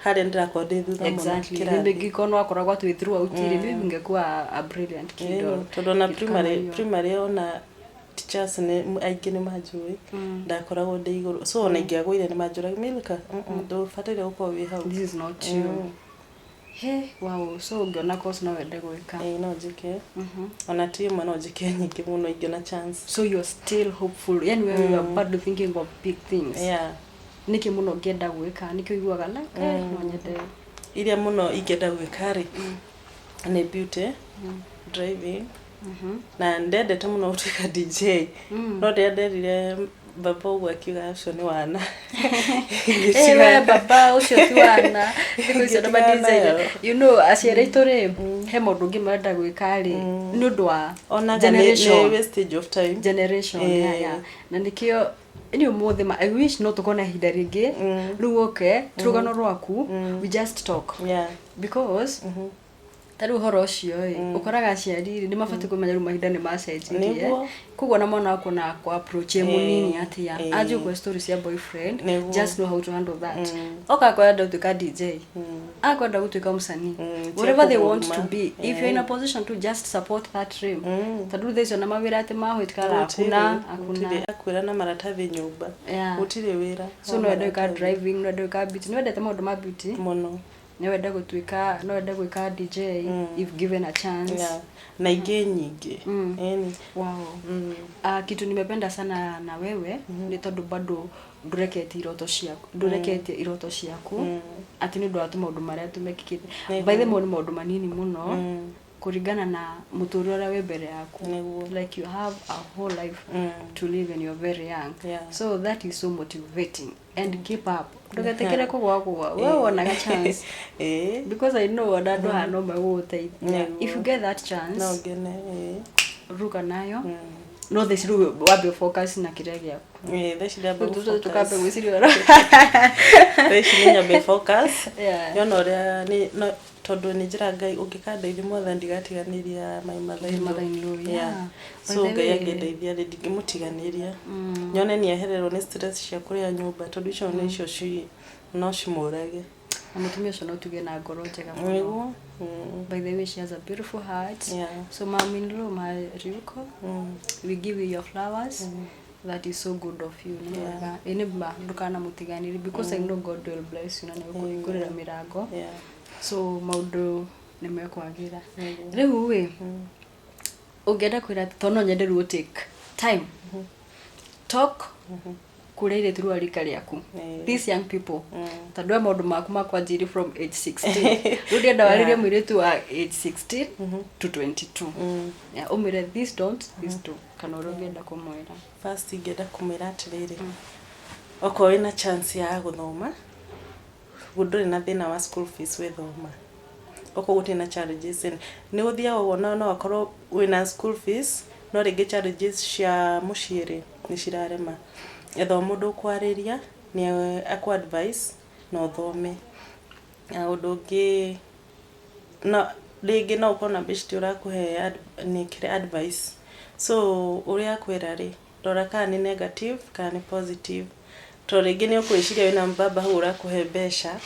harĩa ndĩrakorwo ndĩ thutha mũno Exactly. kĩrathi. Maybe ngĩkorwo no wakoragwo atĩ throughout rĩ maybe ungekuwa a brilliant kid or Tondũ ona kitu kama primary hiyo. primary ona teachers nĩ aingĩ nĩ manjũĩ ndakoragwo ndĩ igũrũ so ona ingĩagũire nĩ manjũraga Milka ndũbataire gũkorwo wĩ hau. This is not you. He, wow, so ũngĩona course no wende gwĩka? Ĩĩ no njĩke ona ti ĩmwe no njĩke nyingĩ mũno ingĩona chance. So you're still hopeful, yani wewe you are bado thinking of big things? Yeah. Nĩkĩ mũno ũngĩenda gwĩka? Nĩkĩ ũiguaga like no nyende? Iria mũno ingĩenda gwĩka rĩ nĩ beauty, driving na ndendete mũno gũtuĩka DJ no rĩrĩa nderire baba ũguo akiuga acio nĩ wana. Eh, we baba ũcio ti wana thikũ icio na Ngĩtigana ma DJ nayo. you know aciari aitũ rĩ he maũndũ ũngĩ marenda gwĩka rĩ nĩ ũndũ wa Onaga nĩ generation wastage of time. Generation, yeah. Na nĩkĩo ni ũmũthĩ ma I wish no tũkorwo na ihinda rĩngĩ rĩu ũke rũgano rwaku we just talk because ta rĩu ũhoro ũcio ĩ ũkoraga aciari rĩ nĩ mabatiĩ kũmenya rĩu mahinda nĩ macenjirie. Nĩguo. Koguo ona mwana waku ona akũ approach ĩ mũnini atĩa anjie gũkũhe story cia boyfriend Nĩguo. just know how to handle that. Oka akwenda gũtuĩka DJ, akwenda gũtuĩka mũsanii, whatever they want to be, if you're in a position to just support that dream tondũ rĩu thaa icio na mawĩra atĩ ma white collar hakuna hakuna. Gũtirĩ akwĩra na maratathi nyũmba. Yeah. Gũtirĩ wĩra. So no wende gwĩka driving, no wende gwĩka beauty, nĩ wendete maũndũ ma beauty? Mũno. No wende gũtuĩka, no wende gwĩka DJ if given a chance. Yeah. Na ingĩ nyingĩ. Ĩni. Wow. Kitu nimependa sana na wewe nĩ tondũ bado ndũreketie iroto ciaku, ndũreketie iroto ciaku atĩ nĩ ũndũ wa tũmaũndũ marĩa tũmekĩkĩte. By the way, nĩ maũndũ manini mũno kũringana na mũtũrĩre ũrĩa wĩ mbere yaku. Like you have a whole life to live and you're very young. So that is so motivating, and keep up, ndũgetĩkĩre kũgwagũa. We wonaga chance, because I know ona andũ haha no megũgũteithia if you get that chance. No ngene, ĩĩ. Ruga nayo, no theci rĩu wambe focus na kĩrĩa gĩaku. Ĩĩ, thaa ici ndamba Rĩu gũ-focus. Tũkambe gwĩciria ũhoro. Thaa ici nĩ nyambe focus. Yona ũrĩa nĩ no tondũ nĩ njĩra Ngai ũngĩkandeithia, Mwathani, ndigatiganĩria my mother-in-law. Mother-in-law, yeah. By So the Ngai way- angĩndeithia rĩ, ndingĩmũtiganĩria, nyone nĩ ehererwo nĩ stress cia kũrĩa nyũmba, tondũ icio nĩcio ci no cimũrage. Na mũtumia ũcio no tuge na ngoro njega mũno. Nĩguo. By the way, she has a beautiful heart. So mom in law Mariuko, we give you your flowers. That is so good of you. Nĩ wega. Ĩ nĩ ma ndũkanamũtiganĩrie, because I know God will bless you na nĩ ũkũhingũrĩra mĩrango. So maũndũ nĩ mekwagĩra. Rĩu ĩ ũngĩenda kwĩra, tondũ no nyende rĩu take time talk kũrĩa airĩtu rĩu a rika rĩaku, these young people, tondũ we maũndũ maku makwanjĩrĩ from age 16, rĩu ndĩrenda warĩrie mũirĩtu wa age 16 to 22. Yeah, ũmwĩre this don't, this do, kana ũrĩa ũngĩenda kũmwĩra. First ingĩenda kũmwĩra atĩrĩrĩ, okorwo wĩna chance ya gũthoma, ndũrĩ na thĩna wa school fees, wĩthoma. Okorwo gũtirĩ na challenges, nĩ gũthiaga ũguo, no akorwo wĩna school fees no rĩngĩ challenges cia mũciĩ rĩ nĩ cirarema, etha o mũndũ ũkwarĩria nĩ akũ advice na ũthome. Na ũndũ ũngĩ, no rĩngĩ no ũkorwo na beshte ũrakũhe nĩ kĩrĩa advice, so ũrĩa akwĩra rĩ, rora kana nĩ negative kana nĩ positive, tondũ rĩngĩ nĩ ũkwĩciria wĩna mbaba hau ũrakũhe mbeca.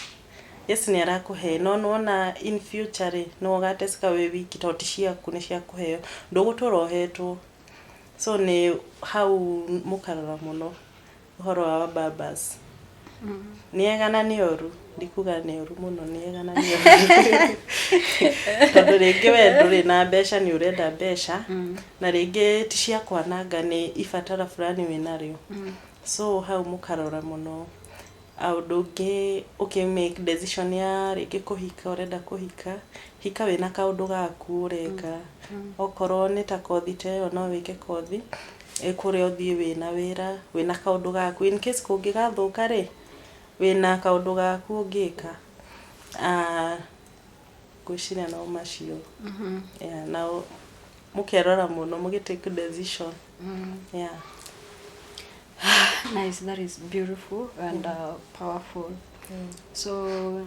Yes, nĩ arakũhe, no nĩwona in future rĩ, nĩwe ũgateseka wĩ wiki, tondũ ti ciaku, nĩ cia kũheo, ndũgũtũra ũhetwo. So nĩ hau mũkarora mũno ũhoro wa babas, nĩ ega na nĩ oru. Ndikuga nĩ oru mũno, nĩ ega na nĩ oru, tondũ rĩngĩ we ndũrĩ na mbeca, nĩ ũrenda mbeca, na rĩngĩ ti cia kwananga, nĩ ibatara fulani wĩnarĩo. So hau mũkarora mũno. Ũndũ ũngĩ, ũkĩ make decision ya rĩngĩ kũhika, ũrenda kũhika, hika wĩna kaũndũ gaku ũreka. Okorwo nĩ ta kothi ta ĩyo, no wĩke kothi kũrĩa ũthiĩ wĩna wĩra, wĩna kaũndũ gaku, in case kũngĩgathũka rĩ, wĩna kaũndũ gaku ũngĩka. Ngwĩciria no macio. Yeah, na mũkerora mũno mũgĩ take decision. Yeah. Nice, that is beautiful and powerful. So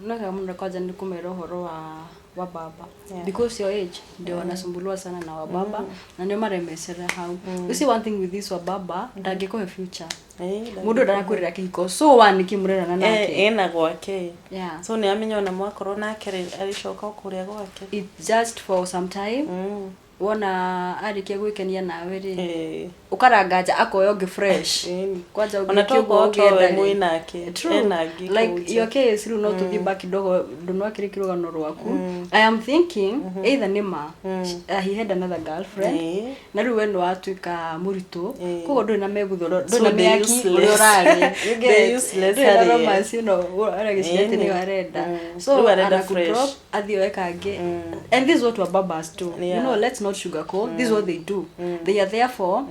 no wega mũno kwanja nĩ kũmera ũhoro wa baba, because your age ndio wanasumbuliwa sana na wababa, na ndio maremecera hau. You see, one thing with this wababa, ndangĩkũhe future. Mũndũ ndarakwĩrĩra kĩhiko, so one nĩkĩ mũrerana nake? Ena gwake. So nĩ amenya ona mwakorwo nake rĩ, arĩcoka o kũrĩa gwake. It's just for some time. Wona arĩkia gwĩkenia nawe rĩ, ũkaranga nja, akoya ũngĩ fresh. Kwanja Ona ũngĩke tokorwo ũguo towe ũngĩenda rĩ. mwĩ nake. True. Ena angĩ Like kũu nja. your case rĩu, no tũthiĩ back kidogo ndũnwakĩrĩ kĩrũgano rwaku. I am thinking either nĩ ma he had another girlfriend, na rĩu we nĩ watuĩka mũritũ, koguo ndũrĩ na megutho, ndũrĩ So na they mĩaki useless. ũrĩa ũrarĩ. You They get? useless Ndũrĩ na harĩ ye. romance ĩno aragĩciria atĩ nĩyo arenda. So Rĩu arenda anakudrop, fresh. athiĩ oe kangĩ. And this is what wababas do. You know, let's not sugarcoat. This is what they do. They are there for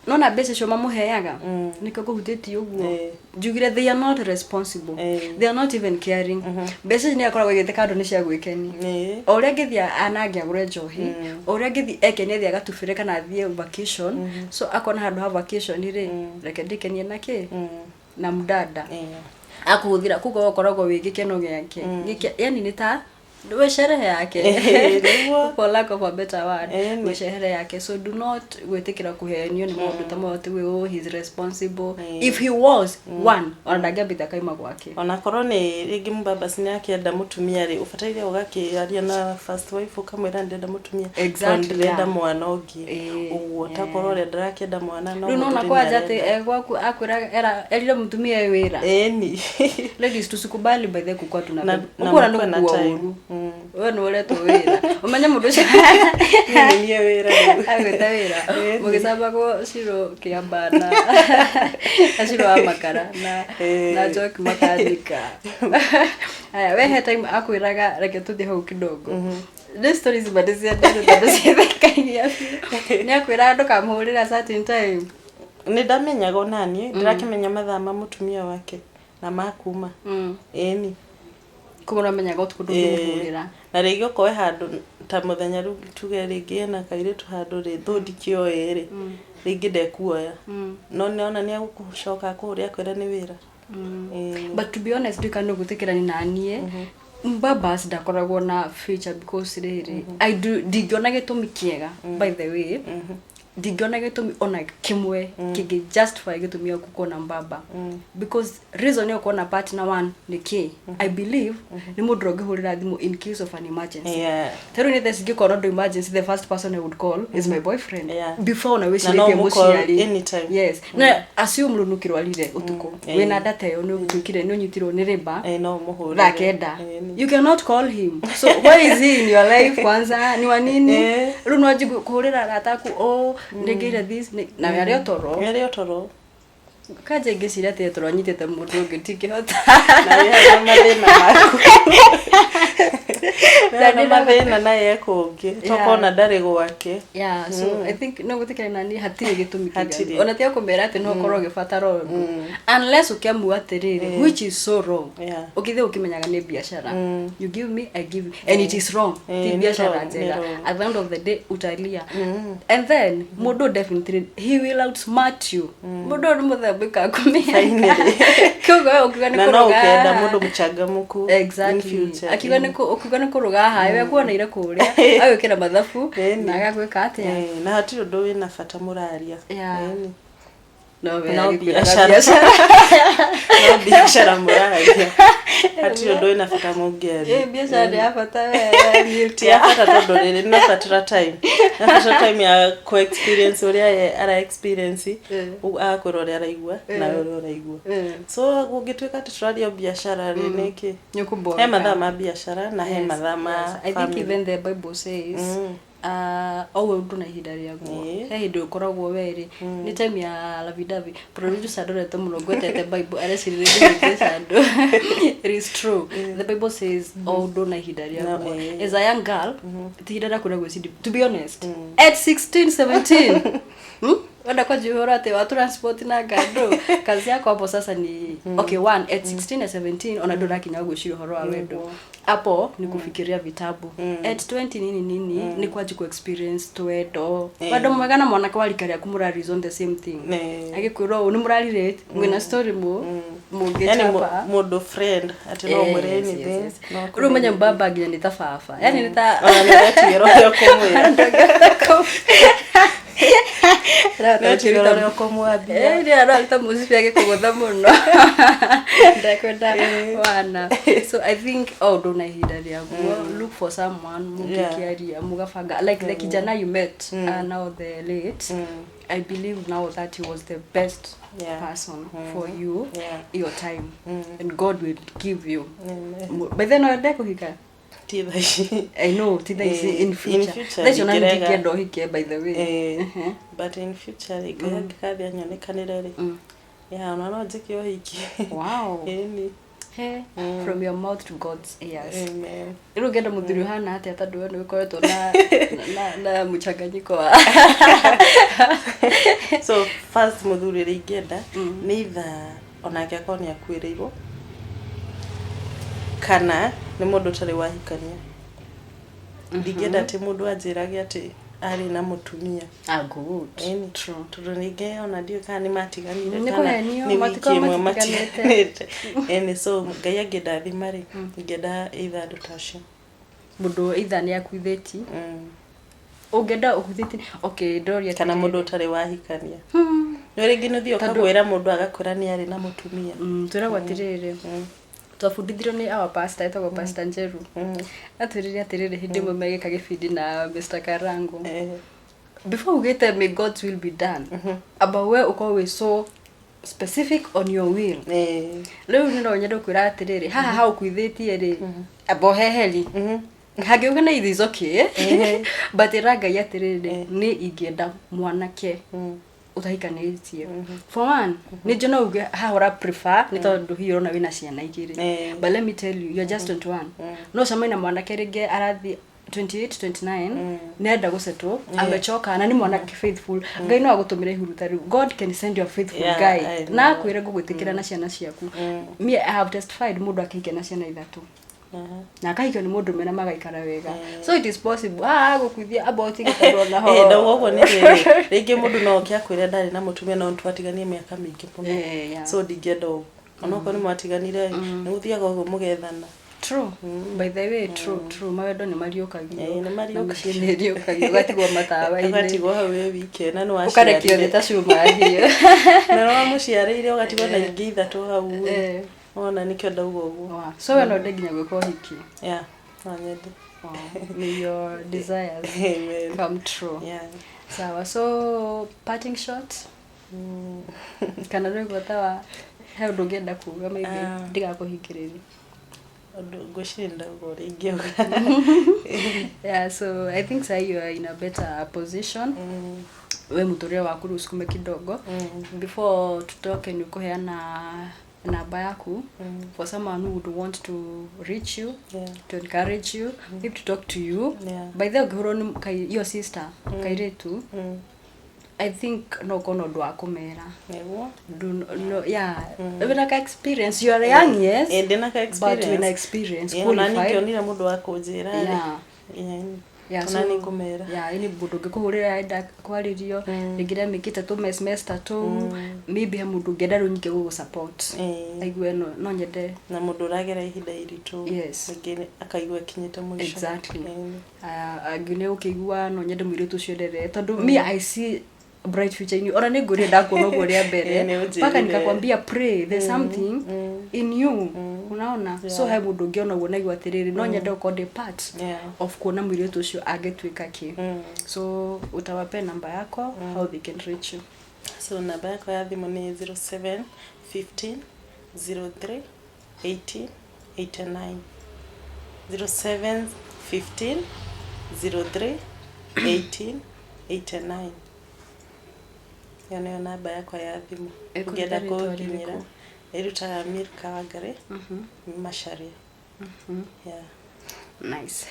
nona mbeca icio mamũheaga, nĩkĩo ngũhutĩtie ũguo. Njugire they are not responsible. They are not even caring. Mbeca ici nĩ akoragwo aigĩte kando nĩ cia gwĩkenia. O ũrĩa angĩthiĩ anange agũre njohi, o ũrĩa angĩthiĩ ekenie, athiĩ agatubĩre kana athiĩ vacation. So akona handũ ha vacation rĩ, reke ndĩkenie na kĩ na mdada akũhũthĩra, koguo ũkoragwo wĩ gĩkeno gĩake. Yani nĩ ta Gwĩ sherehe yake. Nĩguo. For lack of a better word, Ĩni. gwĩ sherehe yake. So do not gwĩtĩkĩra kũhenio nĩ maũndũ ta mau atĩ oh, he's responsible. Ĩĩ. If he was one, ona ndangĩambĩte akaima gwake. Onakorwo nĩ rĩngĩ mũbabas nĩ akĩenda mũtumia rĩ, ũbataire ũgakĩaria na first wife ũkamwĩra ndĩrenda mũtumia, Exactly, tondũ ndĩrenda yeah. mwana ũngĩ. Ĩĩ, Ũguo takorwo ũrĩa ndĩrakĩenda mwana no Rĩu nona mũthuri kwanja atĩ nĩarenda. gwaku akwĩra erire mũtumia e wĩra. Ĩni. Ladies, tusikubali by the kukua tuna Na- na ukura mkuwe nĩ na gũkua time. ũru. We nĩ ũretwo wĩra, ũmenye mũndũ ũcio Niĩ nĩ niĩ wĩra rĩu. agwĩta wĩra. Ĩni. Mũgĩcambagwo Ciro Kĩamba na Ciro wa makara na Ĩĩ. na Njoki makanika. Aya, we he time akwĩraga reke tũthiĩ hau kidogo. Nĩ stories ma ndĩciendete tondũ ciĩthekagia biũ. Nĩ akwĩraga ndũkamũhũrĩra certain time. Nĩ ndamenyaga onaniĩ ndĩrakĩmenya mathaa ma mũtumia wake na makuma. Ĩni. Koguo nĩwamenyaga ũtukũ ndũngĩmũhũrĩra. Na rĩngĩ okorwo he handũ ta mũthenya rĩu tuge rĩngĩ ena kairĩtu handũ rĩ, thũ ndikĩoĩ rĩ, rĩngĩ ndekuoya, no nĩona nĩ egũcoka akũhũre akwĩre nĩ wĩra. Ĩĩ. But to be honest, ndiũĩ kana nĩũgwĩtĩkĩrania naniĩ, mbabas ndakoragwo na future because rĩrĩ, I do ndingĩona gĩtũmi kĩega, by the way, ndingĩona gĩtũmi ona kĩmwe kĩngĩ justify gĩtũmi gĩa gũkorwo na mbaba, because reason ya gũkorwo na partner one nĩ kĩ? I believe nĩ mũndũ ũrĩa ũngĩhũrĩra thimũ in case of an emergency. Ta rĩu nĩ thaa ici ingĩkorwo na ũndũ emergency, the first person I would call is my boyfriend before ona Na no wĩcirĩtie ũmũcall mũciari. anytime. Yes, na assume rĩu nĩũkĩrwarire ũtukũ, wĩna data ĩyo, nĩ ũtuĩkire nĩ ũnyitirwo nĩ rĩba Ĩĩ, no ũmũhũrĩre. thaa 9. Ĩni. You cannot call him, so why is he in your life? Kwanza ni wa nini? Rĩu no anjie kũhũrĩra arata aku, oh, nĩngĩire this na we arĩ o toro. Arĩ o toro. Kanja ingĩciria atĩ toro anyitĩte mũndũ ũngĩ, ndingĩhota. Na wĩ hau na mathĩna maku. Wĩ hau na mathĩna naye ekũngĩ tokona ndarĩ gwake. Yeah, so I think no gwĩtĩkĩra nani hatirĩ gĩtũmi kĩiganu. Hatirĩ. Ona tiga kũmera atĩ no ũkorwo ũgĩbatara ũndũ, unless ũkĩamua atĩrĩrĩ, which is so wrong, ũkĩthiĩ ũkĩmenyaga nĩ biashara, you give me, I give you, and it is wrong. Eh, Ti nĩ biashara wrong, nĩ njega. wrong. At the end of the day utalia, and then mũndũ definitely he will outsmart you. Mũndũ ũyũ nĩ mũthemba ikakumia. Finally. Koguo we ũkiuga nĩ Na no kũrũga ũkenda haha. mũndũ mũchangamku in future. Akiuga nĩ ũkiuga nĩ kũrũga haha, we akuoneire kũrĩa agwĩkĩra mathabu Ĩni. na agagwĩka atĩa. Ĩĩ, na hatirĩ ũndũ wĩna bata mũraria. Ĩni. No we No agĩkwĩraga biacara. biacara. No biacara mũraria, hatirĩ ũndũ wĩna bata mũngĩaria. Ĩ, biacara nĩ ya bata we. Ti ya bata tondũ rĩrĩ nabatara time, nabatara time ya ku experience ũrĩa ye ara experience, agakwĩra ũrĩa araigua nawe ũrĩa ũraigua. So gũngĩtuĩka atĩ tũraria biacara rĩ, nĩkĩ? Nĩ ũkũmboreka. He mathaa ma biacara na he mathaa ma Yes. I think family. even the Bible says o ũndũ na ihinda rĩaguo. He hĩndĩ ũkoragwo werĩ nĩ time ya lovey-dovey. Producer ndorete mũno ngwetete Bible, arecirĩria ndĩhĩngĩca andũ. It is true, the Bible says o ũndũ na ihinda rĩaguo. No, As a young girl, ti ihinda rĩaku rĩa gwĩciria, to be honest, at 16 17, Wenda kwanjia ũhoro atĩ wa transport na ngandũ, kazi yako hapo sasa ni okay, one, at 16 na 17 ona ndũrakinya gwĩciria ũhoro wa wendo, hapo ni kufikiria vitabu. At 20 nini nini ni kwanji ku experience twendo, wendo mwega na mwanake wa rika rĩaku, mũra reason the same thing. Agĩkwĩra ũũ nĩ mũrarelate, mwĩna story mũ Yani mũngĩchapa. Mũndũ friend atĩ no mwĩre anything, no Rĩu ũmenye mbaba nginya nĩ ta baba, yani nĩ ta ona nĩ ũretigĩra ũrĩa ũkũmwĩra. Nĩũretigĩra ũrĩa ũkũmwambia. Nĩ araruta mũcibi agĩkũgũtha mũno, ndakwenda wana. So I think o ũndũ na ihinda rĩaguo. Look for someone mũngĩkĩaria, mũgabanga, like the kijana you met, now the late. I believe now that he was the best person for you, your time, and God will give you. Amen. By then no wende kũhika? Ti thaa ici. I know ti thaa ici. Eh, In in future. future Thaa ici ona ndingĩrega. ndingĩenda ũhike, by the way. Eh, but in future rĩ, Ngai angĩkathĩ anyonekanĩre rĩ, yeah, ona no njĩke ũhiki. Ĩni. He, from your mouth to God's ears. Amen. Rĩu ũngĩenda mũthuri ũhana atĩa, tondũ we nĩ ũkoretwo na mũchanganyiko wa So first, mũthuri ũrĩa ingĩenda nĩ either onake akorwo nĩ akuĩrĩirwo kana nĩ mũndũ ũtarĩ wahikania. Ndingĩenda atĩ mũndũ anjĩrage atĩ arĩ na mũtumia. Ah, good. Ĩni. True. Tondũ ningĩ ona ndiũĩ kana nĩ matiganire Nĩ kana kũhenio, nĩ wiki matikorwo ĩmwe matiganĩte. matiganĩte. Ĩni, so Ngai angĩndathima rĩ, ingĩenda either andũ ta acio. Mũndũ either nĩ akuithĩti, ũngĩenda ũkuithĩti, okay, ndoria. Kana mũndũ ũtarĩ wahikania. Nĩ rĩngĩ nĩ ũthiĩ ũkagwĩra mũndũ agakwĩra nĩ arĩ na mũtumia. Twĩragwo atĩrĩrĩ, twabundithirio nĩ our pastor etagwo Pastor Njeru. Atwĩrire atĩrĩrĩ, hĩndĩ ĩmwe megĩka gĩbindi na Mr. Karango, before ugĩte "May God's will be done", amba we ũkorwo wĩ so specific on your will. Rĩu nĩ no nyende kwĩra atĩrĩrĩ, haha haũkuithĩtie rĩ, amba ũheheri hangĩuga na it is okay, but ĩra Ngai atĩrĩrĩ, nĩ ingĩenda mwanake ũtahikanĩtie. For one, nĩ njũ no uge haha ũra prefer nĩ tondũ hihi ũrona wĩna ciana igĩrĩ. But let me tell you, you're just 21. No ũcemanie na mwanake rĩngĩ arathiĩ 28, 29, nĩarenda gũsettle, amechoka, na nĩ mwanake faithful. Ngai no agũtũmĩre ihuruta rĩu. God can send you a faithful Yeah, guy I know. na akwĩre ngũgwĩtĩkĩra na ciana ciaku. Me, I have testified mũndũ akĩhikia na ciana ithatũ na akahikio nĩ mũndũ mena magaikara wega. So it is possible. Ah, gũkuithia amba ũtige tondũ ona ho. Ndauga ũguo nĩ rĩrĩ, rĩngĩ mũndũ no oke akwĩre ndarĩ na mũtumia no twatiganire mĩaka mĩingĩ mũno. So ndingĩenda ũguo, onokorwo nĩ mwatiganire, nĩ gũthiaga ũguo mũgethana. True, by the way, true, true. Mawendo nĩ mariũkagio. Nĩ Na mariũkagio. mĩciĩ nĩ ĩriũkagio, ũgatigwo matawa-inĩ. Ũgatigwo hau wĩ wike na nĩ Ũkarekio thĩ waciarire ta cuma hiũ. Na nĩ wamũciarĩire, ũgatigwo na ingĩ ithatũ hau. Wona nĩkĩo ndauga ũguo. Wow. So we no wende nginya gwĩka ũhiki? Yeah, no nyende. Wow. May your desires Amen. come true. Sawa, so parting shot kana rĩu tawa he ũndũ ũngĩenda kuga, maybe ndigakũhingĩrĩria. Ũndũ ngwĩciria ndauga ũrĩa ingĩuga. Yeah, so I think sahi you are in a better position. We mũtũrĩre waku rĩu ũsukume kidogo. Before tutoke, nĩ ũkũheana namba yaku for someone who would want to reach you, to encourage you, if to talk to you. By the way, ũngĩhũrwo nĩ your sister kairĩtu, I think no ũkorwo na ũndũ wa kũmera. Nĩguo. Do no, yeah, wĩna ka experience. You are young, yes, Ndĩna ka but experience. wĩna experience, Ona qualified. ningĩonire mũndũ wa kũnjĩra rĩ, Yeah, ona nĩ ngũmera. Yeah, ini mũndũ ũngĩkũhũrĩra enda kwarĩrio, rĩngĩ nĩamĩkĩte tũ mess mess ta tũu, maybe he mũndũ ũngĩenda rĩu nyingĩ gũgũ support, aigue no nyende. Na mũndũ ũragera ihinda iritũ, rĩngĩ akaigua akinyĩte mũico. Exactly. Angĩ nĩ ũkĩigua no nyende mũirĩtu ũcio endelee, tondũ me, I see bright future in you. Ona nĩ ngũrire ndakuona ũguo rĩa mbere, Nĩ ũnjĩrire. mpaka nikakwambia, pray, there's something in you, unaona? So he mũndũ ũngĩona ũguo naigua atĩrĩrĩ, no nyende gũkorwo ndĩ part of kuona mũirĩtu ũcio angĩtuĩka kĩ. So utawapea namba yako, how they can reach you. So namba yakwa ya thimũ nĩ 07 15 03 80 89, 07 15 03 80 89. Ĩyo nĩyo namba yakwa ya thimũ. Ĩkũruta Ũngĩenda rĩtwa kũnginyĩra, rĩrĩkũ? Ĩrutaga Milka Wangari Macharia. Yeah. Nice.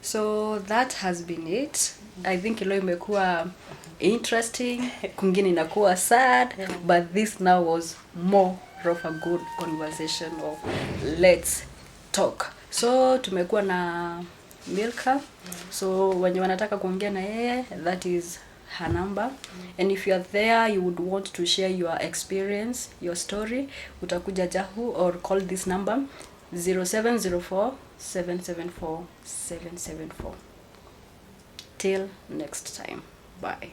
So that has been it. I think ilo imekuwa interesting, kwingine inakuwa sad, but this now was more of a good conversation of let's talk. So tumekuwa na Milka. So wenye wanataka kuongea na yeye, that is her number. And if you are there, you would want to share your experience, your story, utakuja Jahu or call this number, 0704 774 774. Till next time, bye.